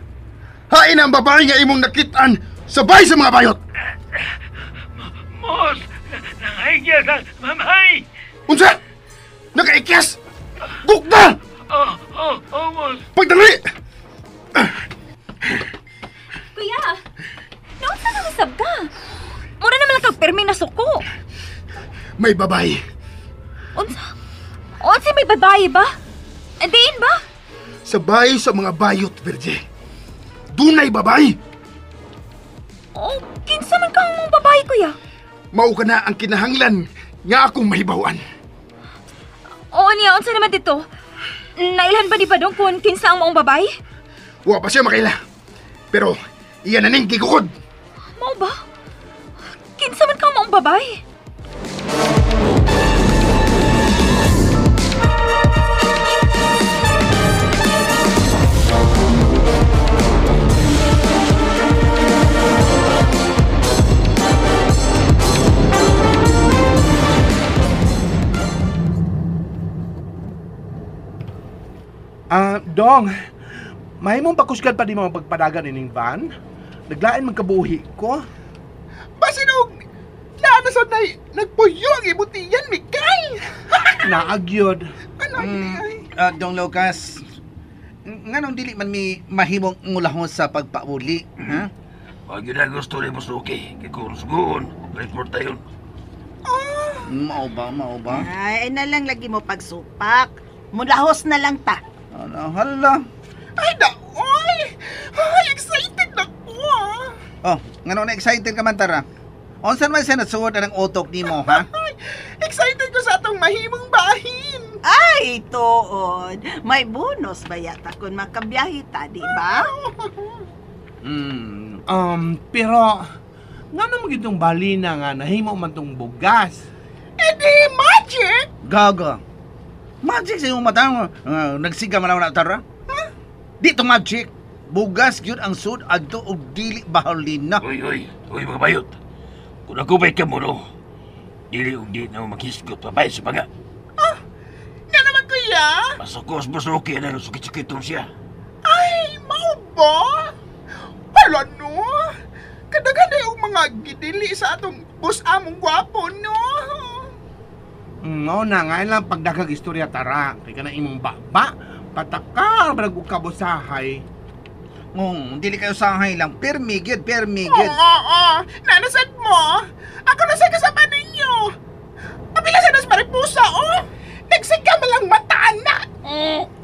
Speaker 10: Hain ang babae nga imong nakitaan sabay sa mga bayot!
Speaker 5: Mos! Nangaikyas ang mamay!
Speaker 10: Unsa? Nakaikyas? Gukda!
Speaker 5: Oh, mos!
Speaker 10: Pagdali!
Speaker 13: Kuya! Naunsa na usab ka? Mura naman lang kag pirmi na suko.
Speaker 10: May babae.
Speaker 13: Unsa? Unsa may babae ba? Diin ba?
Speaker 10: Sabay sa mga bayot, Virgie. Dunay babae.
Speaker 13: Oh, kinsa man kang mong babae, kuya?
Speaker 10: Mao ka na ang kinahanglan nga akong mahibaw-an.
Speaker 13: Oo niya, unsa naman dito? Nailhan ba di ba dong kung kinsa ang maong babae?
Speaker 10: Wa pa siya makaila. Pero iya na ning gigukod.
Speaker 13: Mao ba? Kinsa man kang maong babae?
Speaker 9: Dong, mahimong pakusgan pa di mo ang pagpadagan ining van? Naglain man kabuhi ko.
Speaker 3: Basinog, naanasad na nagpuyo ang ibutiyan, Mikay!
Speaker 9: Naagyod.
Speaker 6: Dong Lucas, nganong dili man mi mahimong ngulahon sa pagpauli, ha?
Speaker 5: Wag yun ang gusto ni Bosuki. Kikurusgoon, report tayo.
Speaker 6: Mao ba, mao ba?
Speaker 4: Ay, na lang lagi mo pagsupak. Mulahos na lang ta.
Speaker 6: Ano, hala.
Speaker 3: Ay, daoy! Ay, excited na ko, ah!
Speaker 6: Oh, ngano na excited ka man, Tara? Unsan man siya nasuod ang utok nimo, ha?
Speaker 3: Excited ko sa atong mahimong bahin.
Speaker 4: Ay, tuod. May bonus ba yata kung makabiyahe ta, di ba?
Speaker 9: Pero, ngano mo gitong balina nga nahimo man tong bugas?
Speaker 3: Eh di, magic!
Speaker 6: Gaga. Magic sa iyong mata. Nagsiga man na, Tara. Huh? Di to magic. Bugas gyud ang sud adto og dili bahalina.
Speaker 5: Uy, uy, uy mga bayot. Kung ako ba'y kamo, no? Dili og di na makisgot pa sa baga.
Speaker 3: Ah, nga naman, kuya.
Speaker 5: Masukos, masuki na sukit-sukitong siya.
Speaker 3: Ay, mao ba? Hala, no? Kadaghan na yung mga gidili sa atong bus among gwapo, no?
Speaker 9: No na nga lang pagdagag istorya, Tara. Kay ka na imong baba, patakar barag og kabusahay.
Speaker 6: Dili kayo sahay lang. Permigid, permigid.
Speaker 3: Oo, nanasad mo. Ako na sa kasama ninyo. Apila sa nas maripusa, oh. Nagsiga malang mataan na.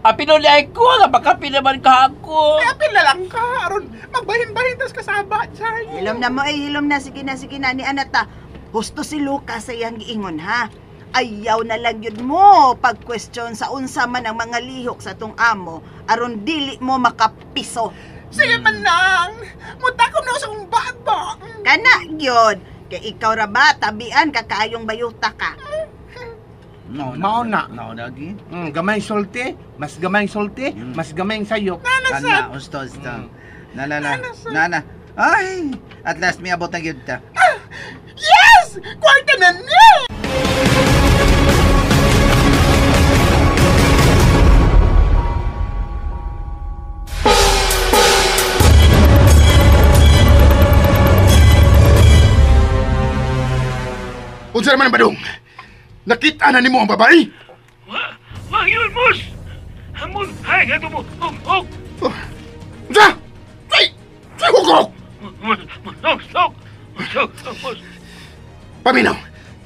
Speaker 1: Apinulay ko, nga baka pinaman ka ako.
Speaker 3: Ay, apil na lang ka, aron magbahin-bahin tas kasaba, chay.
Speaker 4: Hilom na mo, ay hilom na. Sige na, sige na. Ni Anata, husto si Lucas sa iyang giingon, ha? Ayaw na lang yun mo pag-question sa unsa man ang mga lihok sa tong amo aron dili mo makapiso.
Speaker 3: Sige man lang, mutakom na sa kong baba.
Speaker 4: Kana yun, kay ikaw ra ba tabian ka kaayong bayuta ka.
Speaker 6: No,
Speaker 9: mao na.
Speaker 6: No, lagi.
Speaker 9: Gamay sulti, mas gamay sulti, mas gamay sayop.
Speaker 6: Ana, usto, usto. Na, na, na. Na, na. Ay, at last may abot na gyud ta.
Speaker 3: Yes! Kwarta na niya!
Speaker 10: Unsa naman ang badong? Nakita na nimo ang babae?
Speaker 5: Wa yun, boss! Hamon, hay, nga mo, hug, hug!
Speaker 10: Unsa? Ay! Hug, hug!
Speaker 5: Sok, sok! Sok, sok, boss!
Speaker 10: Paminaw,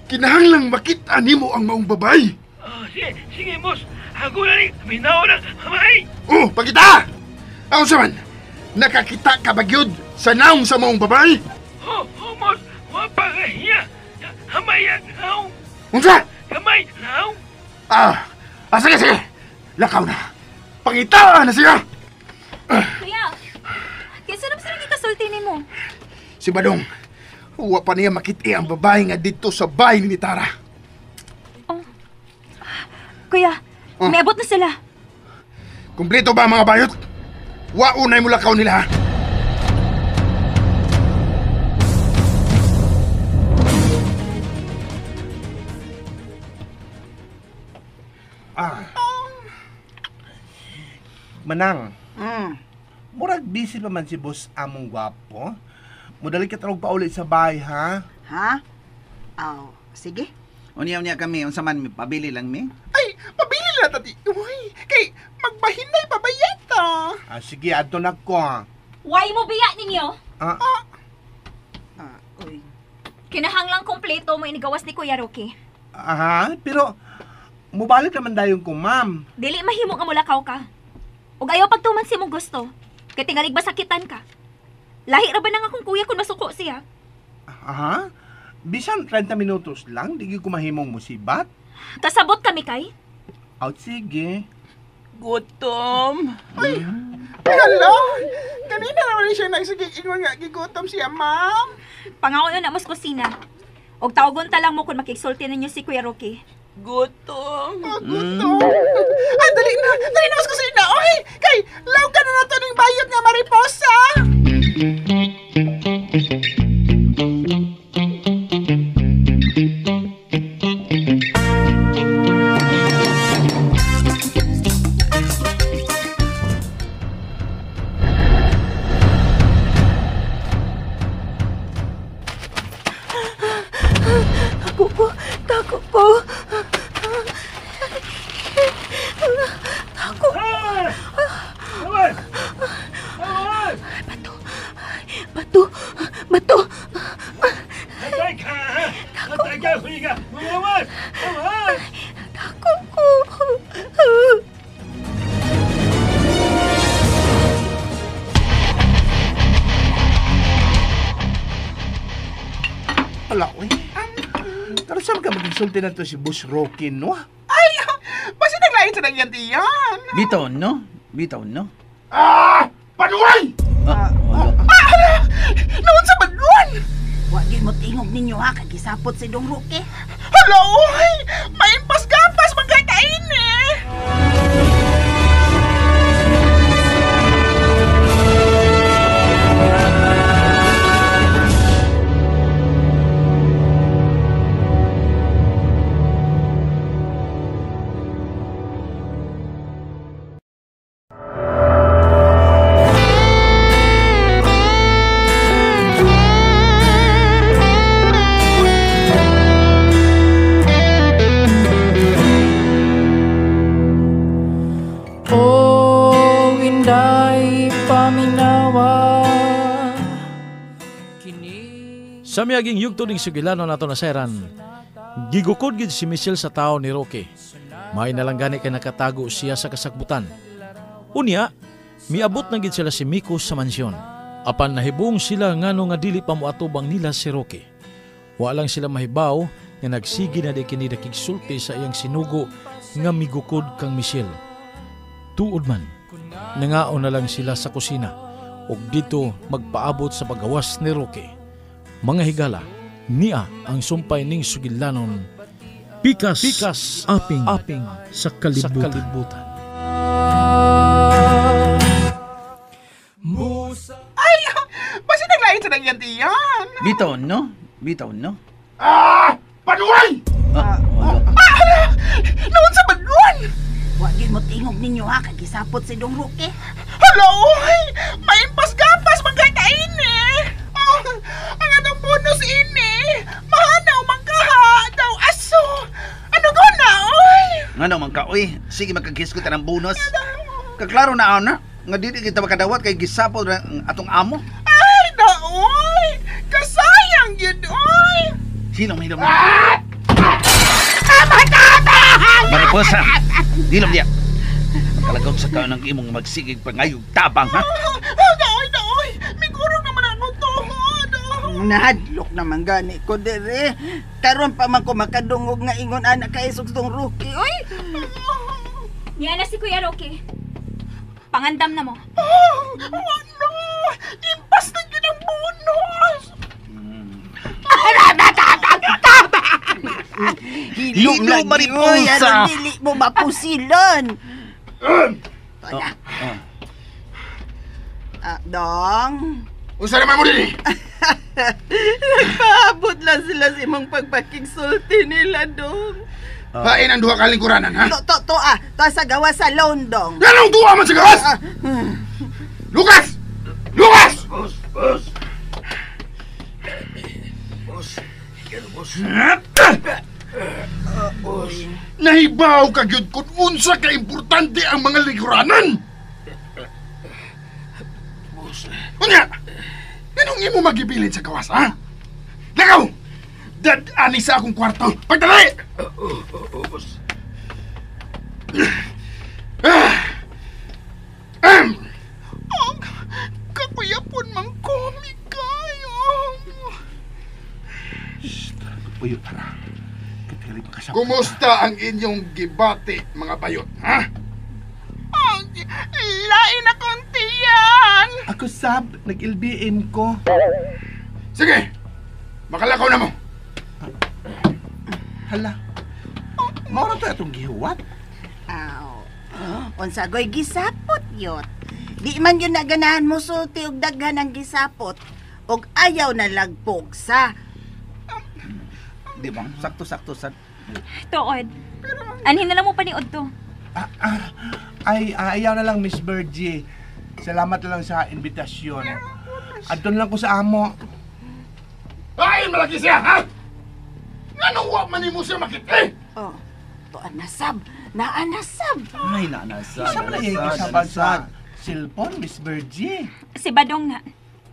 Speaker 10: kinahanglang makita nimo ang maong babae.
Speaker 5: Sige, sige, boss. Ako na ni, minaw na, babae!
Speaker 10: Oh, pagkita! Ako sa man, nakakita ka ba gyud sa naong sa maong babae?
Speaker 5: Oh, oh, boss, wa pa kahiya. Kamay ang naong.
Speaker 10: Unsa?
Speaker 5: Kamay, naong.
Speaker 10: Sige, sige. Lakaw na. Pangitaan na siya.
Speaker 13: Kuya, kinsa naman sila gikasulti nimo?
Speaker 10: Si Badong. Wa pa niya makita ang babae nga dito sa bahay ni Tara.
Speaker 13: Oh. Kuya, may abot na sila.
Speaker 10: Kumpleto ba mga bayot? Wa unay mo lakaw nila, ha?
Speaker 9: Manang. Murag busy pa man si boss among gwapo. Mudali ka tarog pauli sa bahay, ha?
Speaker 4: Ha? Aw, sige.
Speaker 6: Unya-unya kami, unsa man pabili lang mi?
Speaker 10: Ay, pabili lang tati. Uy, kay magbahinay pa ba yata?
Speaker 9: Ah, sige, adto na ko.
Speaker 13: Why mo biya ninyo?
Speaker 9: Ah.
Speaker 4: Uy.
Speaker 13: Kinahanglang kompleto mo inigawas ni Kuya Rocky.
Speaker 9: Aha, pero mubalik naman dayon ko, ma'am.
Speaker 13: Dili mahimo nga mulakaw ka. Ug ayaw pagtuman si mong gusto. Kay tingalig masakitan ka. Lahi ra ba nang akong kuya kung masuko siya?
Speaker 9: Aha. Bisan 30 minutos lang, di ko mahimong musibat.
Speaker 13: Kasabot kami kay.
Speaker 9: Out, sige.
Speaker 1: Gutom.
Speaker 10: Ay, hello. Kanina naman siya nagsigig ingon nga gigutom siya, ma'am.
Speaker 13: Pangaon na mas kusina. Og tawagon ta lang mo kung makigsulti ninyo si Kuya Rocky.
Speaker 1: Gutom.
Speaker 10: Oh, gutom. Ay, dali na. Dali na mas kusina. Oy, kay law ka na nato ning bayot nga mariposa.
Speaker 8: Tako ko. Tako. Bato. Bato. Tako ko.
Speaker 9: Ala, uy. Pero saan ka magsulti na to si Boss Rocky, no?
Speaker 10: Ay, basta naglain sa nagyantiyan.
Speaker 6: Bitaw, no? Bitaw, no?
Speaker 10: Ah! Panuway! Noon sa badluan!
Speaker 4: Wagi mo tingog ninyo ha, kagisapot si Dong Roque.
Speaker 10: Hala, uy! Maimpas-gapas magkatain eh!
Speaker 2: Sa miyaging yugto ning sugilano nato nasayran, gigukod gid si Michelle sa tao ni Roque. May nalang gani kay nakatago siya sa kasakbutan. Unya, miabot na gid sila si Miko sa mansyon. Apan nahibong sila ngano nga dili pa moatubang nila si Roque. Wa lang sila mahibaw nga nagsige na di kini dakigsulti sa iyang sinugo nga migukod kang Michelle. Tuod man, nangaon na lang sila sa kusina ug dito magpaabot sa pagawas ni Roque. Mga higala, niya ang sumpay ning sugilanon. Pikas, pikas, aping, aping sa kalibutan. Sa kalibutan.
Speaker 10: Ay, basta naglain sa nagyantiyan.
Speaker 6: Bitaw, no? Bitaw, no?
Speaker 10: Ah! Panuway! Noon sa badluan!
Speaker 4: Wagi mo tingog ninyo ha, kagisapot si Dong Roque.
Speaker 10: Hala, uy! Maimpas-gapas magkatain eh! Oh, ang atong bonus ini! Mahanaw mangkaha! Daw aso! Ano ko na, oy?
Speaker 6: Ngano man ka, oy? Sige, magkagisgot ng bonus. Kaklaro na, ana. Nga dili kita makadawat kay gisapot na atong amo.
Speaker 10: Ay, na, oy! Kasayang yun, oy!
Speaker 6: Sino mahilom na? Mariposa! Dilom niya! Makalagaw sa ka ng imong magsigig pangayog tabang, ha?
Speaker 10: Daoy, daoy! Migurong naman ang tuhod!
Speaker 4: Nahadlok naman gani ko dire. Karon pa man ko makadungog nga ingon anak kay Dong Roque, oy!
Speaker 13: Niya na si Kuya Roque. Pangandam na mo.
Speaker 10: Oh, ano? Impas na yun ang bonus!
Speaker 4: Hilom lang
Speaker 6: Mariposa!
Speaker 4: Aron dili mo mapusilon! Tala. Dong?
Speaker 10: Unsa naman mo dili?
Speaker 4: Nagpaabot lang sila sa imong pagpakigsulti nila, Dong.
Speaker 10: Hain ang duha ka lingkuranan, ha?
Speaker 4: To, to sa gawas sa London.
Speaker 10: Ganong duha man sa gawas? Lucas! Lucas!
Speaker 5: Boss, boss. Boss, ikaw, boss. Boss.
Speaker 10: Nahibaw ka gyud kung unsa ka importante ang mga lingkuranan.
Speaker 5: Boss.
Speaker 10: Unya, nganong imo magibilin sa gawas, ha? Lakaw! Dad-ani sa akong kwarto. Pagdali!
Speaker 5: Oo, boss.
Speaker 10: Oh, kakuyapon mang komik kayo.
Speaker 9: Shh, puyo tara.
Speaker 10: Kumusta ang inyong gibati, mga bayot, ha?
Speaker 1: Oh, lain akong tiyan.
Speaker 9: Ako sab, nag-LBM ko.
Speaker 10: Sige, makalakaw na mo.
Speaker 9: Hala, maura to atong gihuwat?
Speaker 4: Aw, unsa goy gisapot yot. Di man yun naganahan mo sulti og daghan ang gisapot og ayaw na lagpogsa.
Speaker 6: Di ba? Sakto-sakto sa...
Speaker 13: Tuod. Anhin na lang mo paniod to.
Speaker 9: Ay, ayaw na lang, Miss Virgie. Salamat na lang sa imbitasyon. Adton lang ko sa amo.
Speaker 10: Ay, malaki siya, ha? Nganong wa man nimo siya makita, eh?
Speaker 4: Oh, tuan nasab. Naa nasab.
Speaker 6: Ay, naanasad.
Speaker 9: Isa man na yung isaban sa cellphone, Miss Virgie.
Speaker 13: Si Badong na.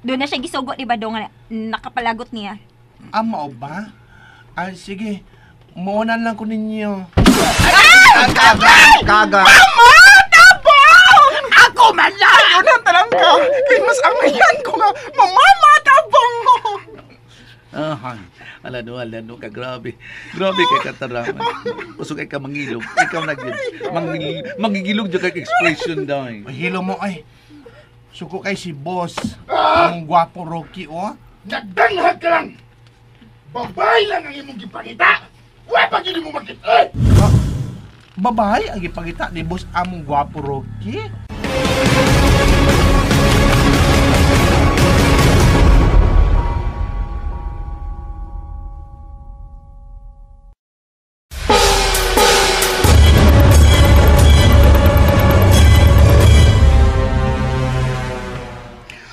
Speaker 13: Doon na siya gisugo ni Badong na nakapalagot niya.
Speaker 9: Ah, mao ba? Ah, sige. Muunan lang ko ninyo.
Speaker 6: Kaga! Kaga!
Speaker 1: Mama! Tabong! Ako man lang! Ayaw na talang ka. Kay mas angayan ko nga. Mamama, tabong!
Speaker 6: Ah, ala no, ka grabe. Grabe kay kataraman. Usog kay ka mangilog. Ikaw na gyud. Mangigilog jud kay expression dai.
Speaker 9: Hilo mo ay. Suko kay si boss. Ang gwapo Rocky, oh.
Speaker 10: Nagdanghag ka lang! Babae lang ang imong gipangita! Wa pa gyud mo makita!
Speaker 9: Babae ang gipangita ni boss among gwapo Rocky?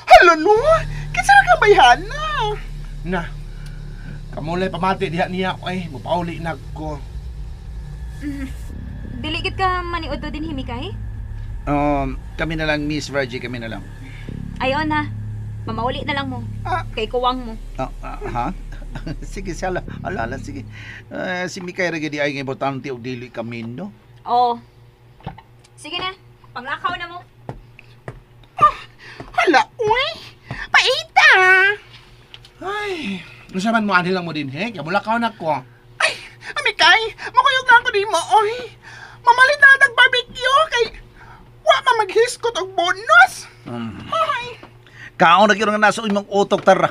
Speaker 1: Hala no! Kinsa na ka bayhana?
Speaker 9: Na. Kamulay pamati diha niya ay mupauli na ko.
Speaker 13: Dili gid ka maniud to din himikay?
Speaker 6: Kami na lang Miss Virgie, kami na lang.
Speaker 13: Ayon na. Mamauli na lang mo. Kay kuwang mo.
Speaker 6: Ha? Sige, sala. Ala, sige. Si Mikay ra gid ay nga importante og dili kami no.
Speaker 13: Oo. Sige na. Panglakaw na mo.
Speaker 1: Hala, uy! Paita!
Speaker 9: Ay, unsa man mo anhi lang mo din he? Kay mulakaw na ko.
Speaker 1: Ay, amikay, makuyog na ako nimo, oy. Mamalit na lang barbecue kay wa ma maghiskot og bonus. Ay.
Speaker 6: Kaon na gyud nga nasa imong utok tara.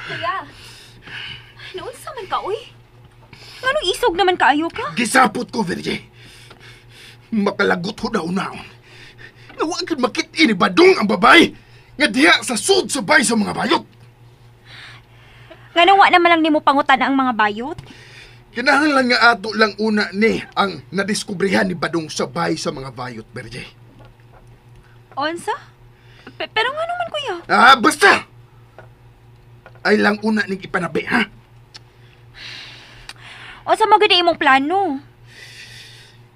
Speaker 13: Kuya. Naunsa man ka, uy? Nganong isog naman kaayo ka?
Speaker 10: Gisapot ko, Virgie. Makalagot ho na unaon. Nga wa gyud makit-i ni Badong ang babae nga diha sa sud sa bay sa mga bayot.
Speaker 13: Nganong wa naman lang nimo pangutan ang mga bayot?
Speaker 10: Kinahanglan nga ato lang una ni ang nadiskubrihan ni Badong sa bay sa mga bayot, Virgie.
Speaker 13: Onsa? Pero ngano man, kuya?
Speaker 10: Ah, basta! Ay lang una ning ipanabi, ha?
Speaker 13: Unsa man gud imong plano?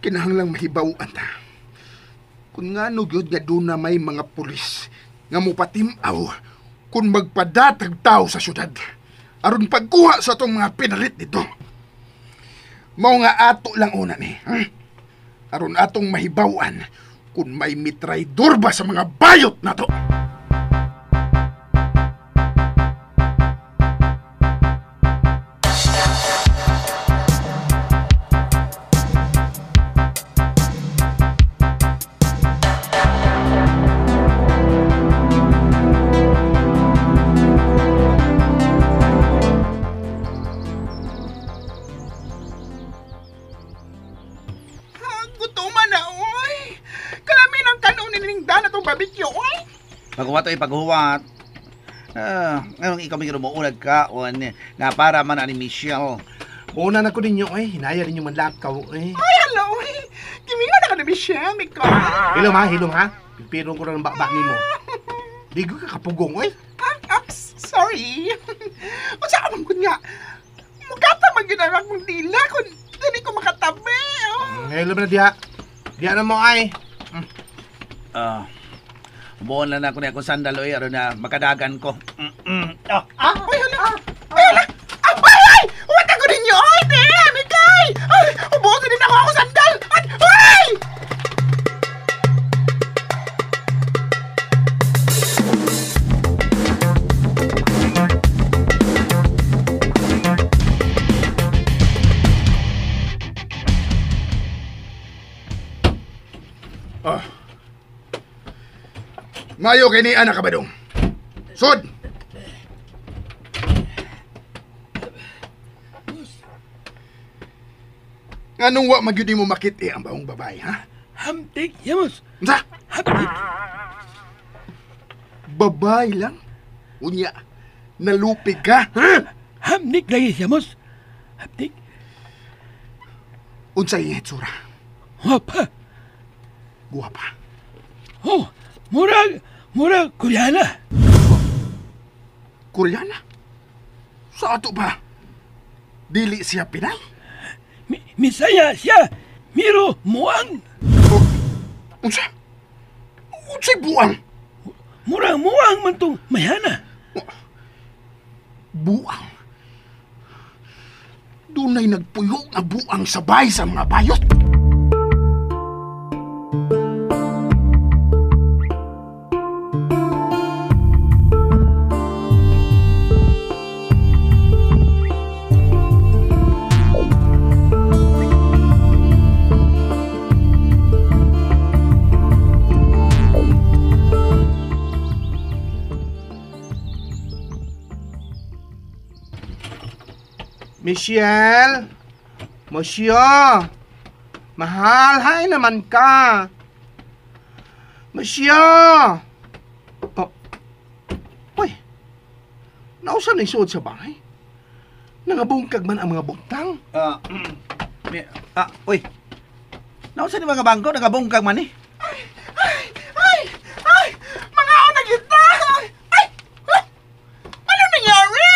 Speaker 10: Kinahanglang mahibaw-an ta. Kung ngano gyud nga duna may mga pulis nga mopatim-aw kung magpadatag tao sa syudad aron pagkuha sa atong mga pinalit dito. Mao nga ato lang una ni, ha? Aron atong mahibaw-an kung may mitraydor ba sa mga bayot nato.
Speaker 1: akong barbecue, oy.
Speaker 6: Paghuwat oy, paghuwat. Ngayong ikaw may gumuulag kaon nga para man ani Michelle.
Speaker 9: Una na ko ninyo eh, hinaya ninyo manlakaw eh.
Speaker 1: Ay, hello. Kiminga na ka ni Michelle, Mikay.
Speaker 9: Hilom ha, hilom ha. Pipirong ko na ng bakbak nimo. Di ko kakapugong oy.
Speaker 1: Sorry. Unsa ka man nga? Mukata man gyud ang akong dila kun dili ko makatabi. Oh.
Speaker 9: Hilom na diha. Diha na mo ay.
Speaker 6: Buon lang na ako ni akong sandal oy aron na makadagan ko.
Speaker 1: Ay, hala. Ay, hala. Ay, ay! Huwag ako ninyo, oy, te! Mikay! Ay, ubusin din ako sandal! Ay!
Speaker 10: Ah. Mayo kay ni anak ka ba dong? Sud! Nganong wa magyud mo makit-i ang baong babae, ha?
Speaker 5: Hamtik, yamos.
Speaker 10: Unsa?
Speaker 5: Hamtik.
Speaker 10: Babae lang? Unya, nalupig ka, ha?
Speaker 5: Hamtik lagi, yamos. Hamtik.
Speaker 10: Unsa iyang hitsura?
Speaker 5: Guwapa.
Speaker 10: Guwapa.
Speaker 5: Oh, murag Koreana.
Speaker 10: Koreana? Sa ato ba? Dili siya Pinay?
Speaker 5: Misaya siya, miro muang.
Speaker 10: Oh, unsa? Unsay buang?
Speaker 5: Murang muang man tong mayana.
Speaker 10: Buang? Dunay nagpuyo nga buang sabay sa mga bayot.
Speaker 9: Michelle! Monsieur! Mahal, hay naman ka! Monsieur! Oh. Uy! Nausa na isuod sa bahay? Nangabungkag man ang mga butang.
Speaker 6: Uy! Nausa ni mga bangko, nangabungkag man eh.
Speaker 1: Ay! Ay! Mga una kita! Ay! Ano nangyari?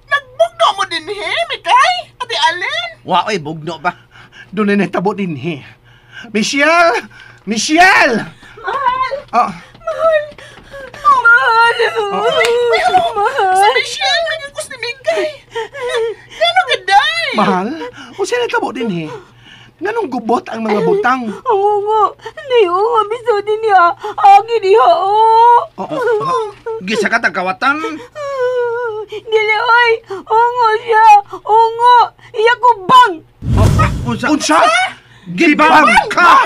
Speaker 1: Nagbugno mo din he, Mikay? Ate Allen?
Speaker 6: Wa, oy, bugno pa.
Speaker 9: Doon na natabo din he. Michelle! Michelle!
Speaker 8: Mahal!
Speaker 9: Oh.
Speaker 8: Mahal! Mahal!
Speaker 1: Oh. Ay, ano?
Speaker 8: Mahal!
Speaker 1: Si Michelle, nagigos ni Mikay. Gano'ng gaday?
Speaker 9: Mahal? O siya natabo din he. Nganong gubot ang mga butang?
Speaker 8: Oo nga. Nayo, biso din niya. Agi niya, oh.
Speaker 6: Gisa ka tagkawatan.
Speaker 8: Dili, oy. Ungo siya. Ungo. Iya ko bang.
Speaker 6: Unsa?
Speaker 9: Unsa? Gibang ka!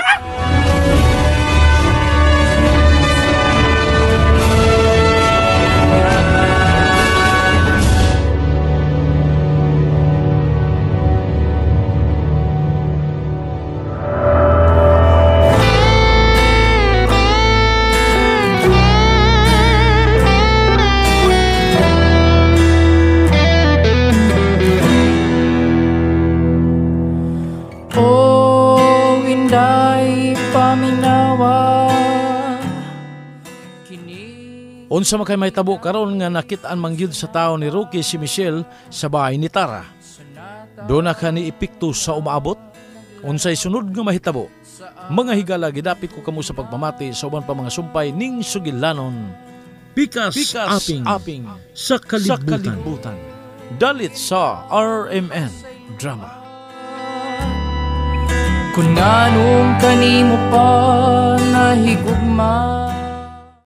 Speaker 2: Unsa man kay mahitabo karon nga nakit-an mangyud sa tao ni Rocky si Michelle sa bahay ni Tara. Doon na ka ni epekto sa umaabot? Unsay sunod nga mahitabo? Mga higala, gidapit ko kamo sa pagpamati sa uban pa mga sumpay ning sugilanon. Pikas, Pikas aping, sa kalibutan. Dalit sa RMN Drama.
Speaker 11: Kung anong kanimo pa nahigugma.